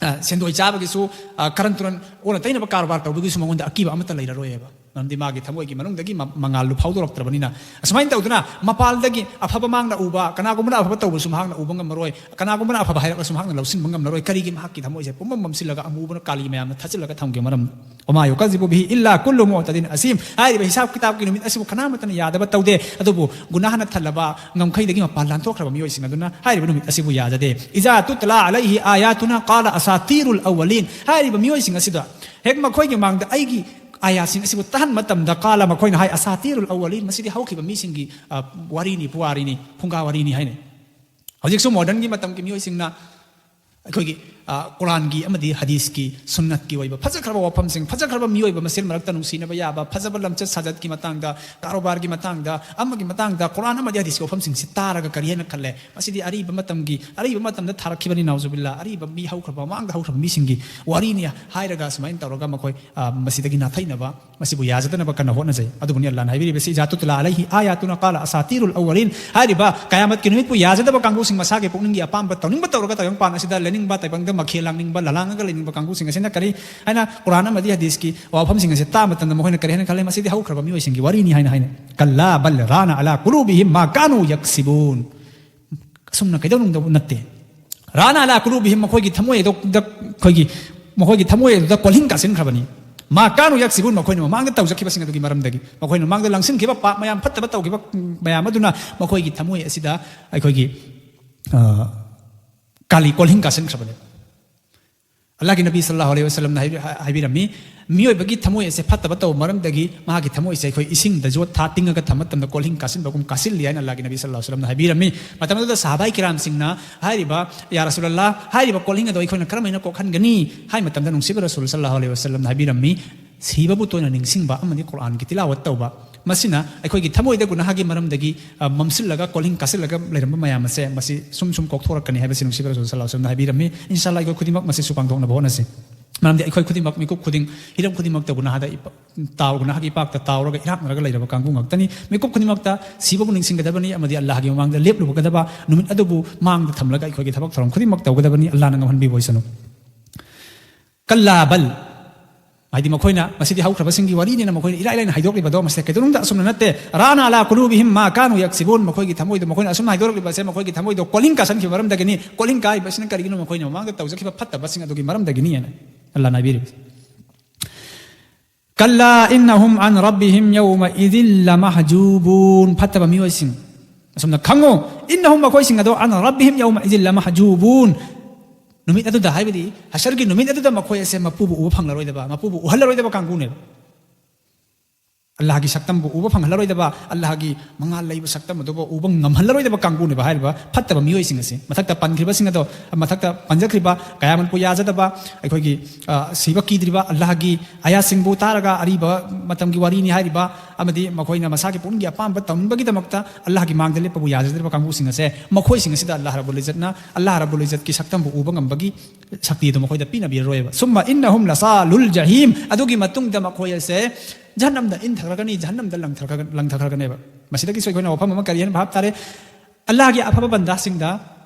ꯑ, ꯁꯦꯟꯗꯣꯏ ꯆꯥꯕꯒꯤꯁꯨ, ꯑ, ꯀꯔꯟ ꯇꯨꯔꯟ, ꯑꯣꯟꯅ ꯇꯩꯅꯕ ꯀꯔꯕꯥꯔ ꯇꯧꯕꯒꯤꯁꯨ ꯃꯉꯣꯟꯗ ꯑꯀꯤꯕ ꯑꯃꯠꯇ ꯂꯩꯔꯔꯣꯏꯕ꯫ ꯃꯔꯝꯗꯤ ꯃꯥꯒꯤ ꯊꯃꯣꯏꯒꯤ ꯃꯅꯨꯡꯗꯒꯤ ꯃ-, ꯃꯉꯥꯜꯗꯨ ꯐꯥꯎꯗꯣꯔꯛꯇ꯭ꯔꯕꯅꯤꯅ꯫ ꯑꯁꯨꯃꯥꯏꯅ ꯇꯧꯗꯅ ꯃꯄꯥꯜꯗꯒꯤ ꯑꯐꯕ ꯃꯍꯥꯛꯅ ꯎꯕ, ꯀꯅꯥꯒꯨꯝꯕꯅ ꯑꯐꯕ ꯇꯧꯕꯁꯨ ꯃꯍꯥꯛꯅ ꯎꯕ ꯉꯝꯃꯔꯣꯏ, ꯀꯅꯥꯒꯨꯝꯕꯅ ꯑꯐꯕ ꯍꯥꯏꯔꯛꯂꯁꯨ ꯃꯍꯥꯛꯅ ꯂꯧꯁꯤꯟꯕ ꯉꯝꯂꯔꯣꯏ꯫ ꯀꯔꯤꯒꯤ? ꯃꯍꯥꯛꯀꯤ ꯊꯃꯣꯏꯁꯦ ꯄꯨꯝꯃꯝ ꯃꯝꯁꯤꯜꯂꯒ ꯑꯃꯨꯕꯅ ꯀꯥꯂꯤ ꯃꯌꯥꯝꯅ ꯊꯥꯖꯤꯜꯂꯒ ꯊꯝꯈꯤꯕ ꯃꯔꯝ꯫ "ꯋꯃꯥ ꯌꯨꯀꯥꯖꯤꯕꯨ ꯕꯤꯍꯤ ꯏꯜꯂꯥ ꯀꯨꯜꯂꯨ ꯃꯨꯑꯇꯗꯤꯟ ꯑꯁꯤꯝ"꯫ ꯍꯥꯏꯔꯤꯕ ꯍꯤꯁꯥꯕ ꯀꯤꯇꯥꯕꯀꯤ ꯅꯨꯃꯤꯠ ꯑꯁꯤꯕꯨ ꯀꯅꯥꯃꯠꯇꯅ ꯌꯥꯗꯕ ꯇꯧꯗꯦ, ꯑꯗꯨꯕꯨ ꯒꯨꯅꯥꯍꯅ ꯊꯜꯂꯕ ꯉꯝꯈꯩꯗꯒꯤ ꯃꯄꯥꯟ ꯂꯥꯟꯊꯣꯛꯈ꯭ꯔꯕ ꯃꯤꯑꯣꯏꯁꯤꯡ ꯑꯗꯨꯅ ꯍꯥꯏꯔꯤꯕ ꯅꯨꯃꯤꯠ ꯑꯁꯤꯕꯨ ꯌꯥꯖꯗꯦ꯫ "ꯏꯖꯥ ꯇꯨꯇꯂꯥ ꯑꯂꯩꯍꯤ ꯑꯥꯌꯥꯇꯨꯅꯥ ꯀꯥꯂꯥ ꯑꯁꯥꯇꯤꯔꯨꯜ ꯑꯋꯋꯂꯤꯟ"꯫ ꯍꯥꯏꯔꯤꯕ ꯃꯤꯑꯣꯏꯁꯤꯡ ꯑꯁꯤꯗ ꯍꯦꯛ ꯃꯈꯣꯏꯒꯤ ꯃꯥꯡꯗ ꯑꯩꯒꯤ ꯑꯥꯌꯥꯁꯤꯡ ꯑꯁꯤꯕꯨ ꯇꯥꯍꯟꯕ ꯃꯇꯝꯗ, ꯀꯥꯂꯥ, ꯃꯈꯣꯏꯅ ꯍꯥꯏ, "ꯑꯁꯥꯇꯤꯔꯨꯜ ꯑꯋꯋꯂꯤꯟ", ꯃꯁꯤꯗꯤ ꯍꯧꯈꯤꯕ ꯃꯤꯁꯤꯡꯒꯤ, ꯑ, ꯋꯥꯔꯤꯅꯤ, ꯄꯨꯋꯥꯔꯤꯅꯤ, ꯐꯨꯡꯒꯥ ꯋꯥꯔꯤꯅꯤ ꯍꯥꯏꯅꯩ꯫ ꯍꯧꯖꯤꯛꯁꯨ ꯃꯣꯗꯔꯟꯒꯤ ꯃꯇꯝꯒꯤ ꯃꯤꯑꯣꯏꯁꯤꯡꯅ ꯑꯩꯈꯣꯏꯒꯤ, ꯑ, ꯀꯨꯔꯥꯟꯒꯤ ꯑꯃꯗꯤ ꯍꯗꯤꯁꯀꯤ, ꯁꯨꯟꯅꯠꯀꯤ ꯑꯣꯏꯕ ꯐꯖꯈ꯭ꯔꯕ ꯋꯥꯐꯝꯁꯤꯡ, ꯐꯖꯈ꯭ꯔꯕ ꯃꯤꯑꯣꯏꯕ ꯃꯁꯦꯜ ꯃꯔꯛꯇ ꯅꯨꯡꯁꯤꯅꯕ ꯌꯥꯕ, ꯐꯖꯕ ꯂꯝꯆꯠ ꯁꯥꯖꯠꯀꯤ ꯃꯇꯥꯡꯗ, ꯀꯥꯔꯣꯕꯥꯔꯒꯤ ꯃꯇꯥꯡꯗ, ꯑꯃꯒꯤ ꯃꯇꯥꯡꯗ ꯀꯨꯔꯥꯟ ꯑꯃꯗꯤ ꯍꯗꯤꯁꯀꯤ ꯋꯥꯐꯝꯁꯤꯡꯁꯤ ꯇꯥꯔꯒ ꯀꯔꯤ ꯍꯥꯏꯅ ꯈꯜꯂꯦ? ꯃꯁꯤꯗꯤ ꯑꯔꯤꯕ ꯃꯇꯝꯒꯤ, ꯑꯔꯤꯕ ꯃꯇꯝꯗ ꯊꯥꯔꯛꯈꯤꯕꯅꯤ, ꯅꯥꯎꯖꯨꯕꯤꯜꯂꯥ, ꯑꯔꯤꯕ ꯃꯤ ꯍꯧꯈ꯭ꯔꯕ, ꯃꯃꯥꯡꯗ ꯍꯧꯈ꯭ꯔꯕ ꯃꯤꯁꯤꯡꯒꯤ ꯋꯥꯔꯤꯅꯤ ꯍꯥꯏꯔꯒ ꯁꯨꯃꯥꯏꯅ ꯇꯧꯔꯒ ꯃꯈꯣꯏ, ꯑ, ꯃꯁꯤꯗꯒꯤ ꯅꯥꯊꯩꯅꯕ, ꯃꯁꯤꯕꯨ ꯌꯥꯖꯗꯅꯕ ꯀꯟꯅ ꯍꯣꯠꯅꯖꯩ꯫ ꯑꯗꯨꯕꯨꯅꯤ ꯑꯜꯂꯥꯍꯅ ꯍꯥꯏꯕꯤꯔꯤꯕꯁꯤ, "ꯏꯖꯥ ꯇꯨꯇꯂꯥ ꯑꯂꯩꯍꯤ ꯑꯥꯌꯥꯇꯨꯅ ꯀꯥꯂ ꯑꯁꯥꯇꯤꯔꯨꯜ ꯑꯋꯋꯂꯤꯟ", ꯍꯥꯏꯔꯤꯕ ꯀꯌꯥꯃꯠꯀꯤ ꯅꯨꯃꯤꯠꯄꯨ ꯌꯥꯖꯗꯕ ꯀꯥꯡꯕꯨꯁꯤꯡ, ꯃꯁꯥꯒꯤ ꯄꯨꯛꯅꯤꯡꯒꯤ ꯑꯄꯥꯝꯕ ꯇꯧꯅꯤꯡꯕ ꯇꯧꯔꯒ ꯇꯥꯏꯕꯪꯄꯥꯟ ꯑꯁꯤꯗ ꯂꯦꯅꯤꯡꯕ ꯇꯥꯏꯕꯪꯗ ꯃꯈꯦꯜ ꯂꯥꯡꯅꯤꯡꯕ, ꯂꯂꯥꯡꯉꯒ ꯂꯩꯅꯤꯡꯕ ꯀꯥꯡꯕꯨꯁꯤꯡ ꯑꯁꯤꯅ ꯀꯔꯤ ꯍꯥꯏꯅ ꯀꯨꯔꯥꯟ ꯑꯃꯗꯤ ꯍꯗꯤꯁꯀꯤ ꯋꯥꯐꯝꯁꯤꯡ ꯑꯁꯤ ꯇꯥꯕ ꯃꯇꯝꯗ ꯃꯈꯣꯏꯅ ꯀꯔꯤ ꯍꯥꯏꯅ ꯈꯜꯂꯤ? "ꯃꯁꯤꯗꯤ ꯍꯧꯈ꯭ꯔꯕ ꯃꯤꯑꯣꯏꯁꯤꯡꯒꯤ ꯋꯥꯔꯤꯅꯤ" ꯍꯥꯏꯅ ꯍꯥꯏꯅꯩ꯫ "ꯀꯜꯂꯥ ꯕꯜ ꯔꯥꯅ ꯑꯂꯥ ꯀꯨꯂꯨꯕꯤꯍꯤꯝ ꯃꯥ ꯀꯥꯅꯨ ꯌꯛꯁꯤꯕꯨꯟ"꯫ ꯑꯁꯨꯝꯅ ꯀꯩꯗꯧꯅꯨꯡꯗꯕꯨ ꯅꯠꯇꯦ꯫ "ꯔꯥꯅ ꯑꯂꯥ ꯀꯨꯂꯨꯕꯤꯍꯤꯝ", ꯃꯈꯣꯏꯒꯤ ꯊꯃꯣꯏ ꯑꯗꯨꯗ, ꯑꯩꯈꯣꯏꯒꯤ, ꯃꯈꯣꯏꯒꯤ ꯊꯃꯣꯏ ꯑꯗꯨꯗ ꯀꯣꯜꯍꯤꯡ ꯀꯥꯁꯤꯟꯈ꯭ꯔꯕꯅꯤ꯫ "ꯃꯥ ꯀꯥꯅꯨ ꯌꯛꯁꯤꯕꯨꯟ", ꯃꯈꯣꯏꯅ ꯃꯃꯥꯡꯗ ꯇꯧꯖꯈꯤꯕꯁꯤꯡ ꯑꯗꯨꯒꯤ ꯃꯔꯝꯗꯒꯤ, ꯃꯈꯣꯏꯅ ꯃꯃꯥꯡꯗ ꯂꯪꯁꯤꯟꯈꯤꯕ ꯄꯥꯞ ꯃꯌꯥꯝ, ꯐꯠꯇꯕ ꯇꯧꯈꯤꯕ ꯃꯌꯥꯝ ꯑꯗꯨꯅ ꯃꯈꯣꯏꯒꯤ ꯊꯃꯣꯏ ꯑꯁꯤꯗ ꯑꯩꯈꯣꯏꯒꯤ, ꯑ, ꯀꯥꯂꯤ ꯀꯣꯜꯍꯤꯡ ꯀꯥꯁꯤꯟꯈ꯭ꯔꯕꯅꯤ꯫ ꯑꯜꯂꯥꯍꯒꯤ ꯅꯕꯤ ꯁꯜꯂꯜꯂꯥꯍꯨ ꯑꯂꯩꯍꯤ ꯋꯁꯜꯂꯝꯅ ꯍꯥꯏꯕꯤ-, ꯍꯥꯏꯕꯤꯔꯝꯃꯤ, ꯃꯤꯑꯣꯏꯕꯒꯤ ꯊꯃꯣꯏ ꯑꯁꯦ ꯐꯠꯇꯕ ꯇꯧꯕ ꯃꯔꯝꯗꯒꯤ ꯃꯍꯥꯛꯀꯤ ꯊꯃꯣꯏ ꯑꯁꯦ ꯑꯩꯈꯣꯏ ꯏꯁꯤꯡꯗ ꯌꯣꯠ ꯊꯥ ꯇꯤꯡꯉꯒ ꯊꯝꯕ ꯃꯇꯝꯗ ꯀꯣꯜꯍꯤꯡ ꯀꯥꯁꯤꯟꯕꯒꯨꯝ ꯀꯥꯁꯤꯜꯂꯤ ꯍꯥꯏꯅ ꯑꯜꯂꯥꯍꯒꯤ ꯅꯕꯤ ꯁꯜꯂꯜꯂꯥꯍꯨ ꯑꯂꯩꯍꯤ ꯋꯁꯜꯂꯝꯅ ꯍꯥꯏꯕꯤꯔꯝꯃꯤ꯫ ꯃꯇꯝ ꯑꯗꯨꯗ ꯁꯍꯥꯕꯥꯏ ꯀꯤꯔꯥꯝꯁꯤꯡꯅ ꯍꯥꯏꯔꯤꯕ, "ꯌꯥ ꯔꯁꯨꯂꯜꯂꯥꯍ, ꯍꯥꯏꯔꯤꯕ ꯀꯣꯜꯍꯤꯡ ꯑꯗꯣ ꯑꯩꯈꯣꯏꯅ ꯀꯔꯝ ꯍꯥꯏꯅ ꯀꯣꯛꯍꯟꯒꯅꯤ?" ꯍꯥꯏ ꯃꯇꯝꯗ ꯅꯨꯡꯁꯤꯕ ꯔꯁꯨꯜ ꯁꯜꯂꯜꯂꯥꯍꯨ ꯑꯂꯩꯍꯤ ꯋꯁꯜꯂꯝꯅ ꯍꯥꯏꯕꯤꯔꯝꯃꯤ, "ꯁꯤꯕꯕꯨ ꯇꯣꯏꯅ ꯅꯤꯡꯁꯤꯡꯕ ꯑꯃꯗꯤ ꯀꯨꯔꯥꯟꯒꯤ ꯇꯤꯂꯥꯋꯠ ꯇꯧꯕ, ꯃꯁꯤꯅ ꯑꯩꯈꯣꯏꯒꯤ ꯊꯃꯣꯏꯗ ꯒꯨꯅꯥꯍꯒꯤ ꯃꯔꯝꯗꯒꯤ, ꯑ, ꯃꯝꯁꯤꯜꯂꯒ ꯀꯣꯜꯍꯤꯡ ꯀꯥꯁꯤꯜꯂꯒ ꯂꯩꯔꯝꯕ ꯃꯌꯥꯝ ꯑꯁꯦ ꯃꯁꯤ ꯁꯨꯝ ꯁꯨꯝ ꯀꯣꯛꯊꯣꯔꯛꯀꯅꯤ" ꯍꯥꯏꯕꯁꯤ ꯅꯨꯡꯁꯤꯕ ꯔꯁꯨꯜ ꯁꯜꯂꯜꯂꯥꯍꯨ ꯑꯂꯩꯍꯤ ꯋꯁꯜꯂꯝꯅ ꯍꯥꯏꯕꯤꯔꯝꯃꯤ꯫ ꯏꯟꯁꯥ ꯑꯜꯂꯥꯍ, ꯑꯩꯈꯣꯏ ꯈꯨꯗꯤꯡꯃꯛ ꯃꯁꯤꯁꯨ ꯄꯥꯡꯊꯣꯛꯅꯕ ꯍꯣꯠꯅꯁꯤ꯫ ꯃꯔꯝꯗꯤ ꯑꯩꯈꯣꯏ ꯈꯨꯗꯤꯡꯃꯛ, ꯃꯤꯀꯨꯞ ꯈꯨꯗꯤꯡ, ꯍꯤꯔꯝ ꯈꯨꯗꯤꯡꯃꯛꯇ ꯒꯨꯅꯥꯍꯗ ꯏꯄ-, ꯇꯥꯎ-, ꯒꯨꯅꯥꯍꯒꯤ ꯏꯄꯥꯛꯇ ꯇꯥꯎꯔꯒ ꯏꯔꯥꯛꯅꯔꯒ ꯂꯩꯔꯕ ꯀꯥꯡꯕꯨ ꯉꯥꯛꯇꯅꯤ꯫ ꯃꯤꯀꯨꯞ ꯈꯨꯗꯤꯡꯃꯛꯇ ꯁꯤꯕꯕꯨ ꯅꯤꯡꯁꯤꯡꯒꯗꯕꯅꯤ ꯑꯃꯗꯤ ꯑꯜꯂꯥꯍꯒꯤ ꯃꯃꯥꯡꯗ ꯂꯦꯞꯂꯨꯒꯗꯕ ꯅꯨꯃꯤꯠ ꯑꯗꯨꯕꯨ ꯃꯥꯡꯗ ꯊꯝꯂꯒ ꯑꯩꯈꯣꯏꯒꯤ ꯊꯕꯛ ꯊꯧꯔꯝ ꯈꯨꯗꯤꯡꯃꯛ ꯇꯧꯒꯗꯕꯅꯤ꯫ ꯑꯜꯂꯥꯍꯅ ꯉꯝꯍꯟꯕꯤꯕ ꯑꯣꯏꯁꯅꯨ꯫ ꯀꯜꯂꯥ ꯕꯜ, ꯍꯥꯏꯗꯤ ꯃꯈꯣꯏꯅ, ꯃꯁꯤꯗꯤ ꯍꯧꯈ꯭ꯔꯕꯁꯤꯡꯒꯤ ꯋꯥꯔꯤꯅꯤꯅ ꯃꯈꯣꯏꯅ ꯏꯔꯥꯏ ꯂꯥꯏꯅ ꯍꯥꯏꯗꯣꯛꯂꯤꯕꯗꯣ, ꯃꯁꯤꯗ ꯀꯩꯗꯧꯅꯨꯡꯗ ꯑꯁꯨꯝꯅ ꯅꯠꯇꯦ꯫ "ꯔꯥꯅ ꯑꯂꯥ ꯀꯨꯂꯨꯕꯤꯍꯤꯝ ꯃꯥ ꯀꯥꯅꯨ ꯌꯛꯁꯤꯕꯨꯟ", ꯃꯈꯣꯏꯒꯤ ꯊꯃꯣꯏꯗꯣ, ꯃꯈꯣꯏꯅ ꯑꯁꯨꯝꯅ ꯍꯥꯏꯗꯣꯔꯛꯂꯤꯕ ꯑꯁꯦ ꯃꯈꯣꯏꯒꯤ ꯊꯃꯣꯏꯗꯣ ꯀꯣꯜꯍꯤꯡ ꯀꯥꯁꯟꯈꯤꯕ ꯃꯔꯝꯗꯒꯤꯅꯤ꯫ ꯀꯣꯜꯍꯤꯡ ꯀꯥꯏꯕꯁꯤꯅ ꯀꯔꯤꯒꯤꯅꯣ? ꯃꯈꯣꯏꯅ ꯃꯃꯥꯡꯗ ꯇꯧꯖꯈꯤꯕ ꯐꯠꯇꯕꯁꯤꯡ ꯑꯗꯨꯒꯤ ꯃꯔꯝꯗꯒꯤꯅꯤ ꯍꯥꯏꯅ ꯑꯜꯂꯥꯍꯅ ꯍꯥꯏꯕꯤꯔꯤꯕꯁꯦ꯫ "ꯀꯜꯂꯥ ꯏꯟꯅꯍꯨꯝ ꯑꯟ ꯔꯕꯤꯍꯤꯝ ꯌꯧꯃ ꯏꯗꯤꯜ ꯂꯃꯍꯖꯨꯕꯨꯟ", ꯐꯠꯇꯕ ꯃꯤꯑꯣꯏꯁꯤꯡ꯫ ꯑꯁꯨꯝꯅ ꯈꯪꯉꯨ, "ꯏꯟꯅꯍꯨꯝ", ꯃꯈꯣꯏꯁꯤꯡ ꯑꯗꯣ, "ꯑꯟ ꯔꯕꯤꯍꯤꯝ ꯌꯧꯃ ꯏꯗꯤꯜ ꯂꯃꯍꯖꯨꯕꯨꯟ", ꯅꯨꯃꯤꯠ ꯑꯗꯨꯗ, ꯍꯥꯏꯕꯗꯤ ꯍꯁꯔꯒꯤ ꯅꯨꯃꯤꯠ ꯑꯗꯨꯗ ꯃꯈꯣꯏ ꯑꯁꯦ ꯃꯄꯨꯕꯨ ꯎꯕ ꯐꯪꯂꯔꯣꯏꯗꯕ, ꯃꯄꯨꯕꯨ ꯎꯍꯜꯂꯔꯣꯏꯗꯕ ꯀꯥꯡꯕꯨꯅꯦꯕ꯫ ꯑꯜꯂꯥꯍꯒꯤ ꯁꯛꯇꯝꯕꯨ ꯎꯕ ꯐꯪꯍꯜꯂꯔꯣꯏꯗꯕ, ꯑꯜꯂꯥꯍꯒꯤ ꯃꯉꯥꯜ ꯂꯩꯕ ꯁꯛꯇꯝ ꯑꯗꯨꯕꯨ ꯎꯕ ꯉꯝꯍꯜꯂꯔꯣꯏꯗꯕ ꯀꯥꯡꯕꯨꯅꯦꯕ ꯍꯥꯏꯔꯤꯕ ꯐꯠꯇꯕ ꯃꯤꯑꯣꯏꯁꯤꯡ ꯑꯁꯤ꯫ ꯃꯊꯛꯇ ꯄꯟꯈ꯭ꯔꯤꯕꯁꯤꯡ ꯑꯗꯣ, ꯃꯊꯛꯇ ꯄꯟꯖꯈ꯭ꯔꯤꯕ ꯀꯌꯥꯃꯠꯄꯨ ꯌꯥꯖꯗꯕ, ꯑꯩꯈꯣꯏꯒꯤ, ꯑ, ꯁꯤꯕ ꯀꯤꯗ꯭ꯔꯤꯕ, ꯑꯜꯂꯥꯍꯒꯤ ꯑꯥꯌꯥꯠꯁꯤꯡꯕꯨ ꯇꯥꯔꯒ ꯑꯔꯤꯕ ꯃꯇꯝꯒꯤ ꯋꯥꯔꯤꯅꯤ ꯍꯥꯏꯔꯤꯕ, ꯑꯃꯗꯤ ꯃꯈꯣꯏꯅ ꯃꯁꯥꯒꯤ ꯄꯨꯛꯅꯤꯡꯒꯤ ꯑꯄꯥꯝꯕ ꯇꯧꯅꯤꯡꯕꯒꯤꯗꯃꯛꯇ ꯑꯜꯂꯥꯍꯒꯤ ꯃꯥꯡꯗ ꯂꯦꯞꯄꯕꯨ ꯌꯥꯖꯗ꯭ꯔꯤꯕ ꯀꯥꯡꯕꯨꯁꯤꯡ ꯑꯁꯦ, ꯃꯈꯣꯏꯁꯤꯡ ꯑꯁꯤꯗ ꯑꯜꯂꯥꯍ ꯔꯕꯨꯜ ꯏꯖꯠꯅ, ꯑꯜꯂꯥꯍ ꯔꯕꯨꯜ ꯏꯖꯠꯀꯤ ꯁꯛꯇꯝꯕꯨ ꯎꯕ ꯉꯝꯕꯒꯤ ꯁꯛꯇꯤ ꯑꯗꯨ ꯃꯈꯣꯏꯗ ꯄꯤꯅꯕꯤꯔꯔꯣꯏꯕ꯫ ꯁꯨꯝꯃ ꯏꯟꯅꯍꯨꯝ ꯂꯁꯥꯂꯨꯜ ꯖꯍꯤꯝ, ꯑꯗꯨꯒꯤ ꯃꯇꯨꯡꯗ ꯃꯈꯣꯏ ꯑꯁꯦ ꯖꯍꯟꯅꯝꯗ ꯏꯟꯊꯈ꯭ꯔꯒꯅꯤ, ꯖꯍꯟꯅꯝꯗ ꯂꯪꯊꯈ꯭ꯔꯒ-, ꯂꯪꯊꯈ꯭ꯔꯒꯅꯦꯕ꯫ ꯃꯁꯤꯗꯒꯤꯁꯨ ꯑꯩꯈꯣꯏꯅ ꯋꯥꯐꯝ ꯑꯃ ꯀꯔꯤ ꯍꯥꯏꯅ ꯚꯥꯞ ꯇꯥꯔꯦ? ꯑꯜꯂꯥꯍꯒꯤ ꯑꯐꯕ ꯕꯟꯗꯥꯁꯤꯡꯗ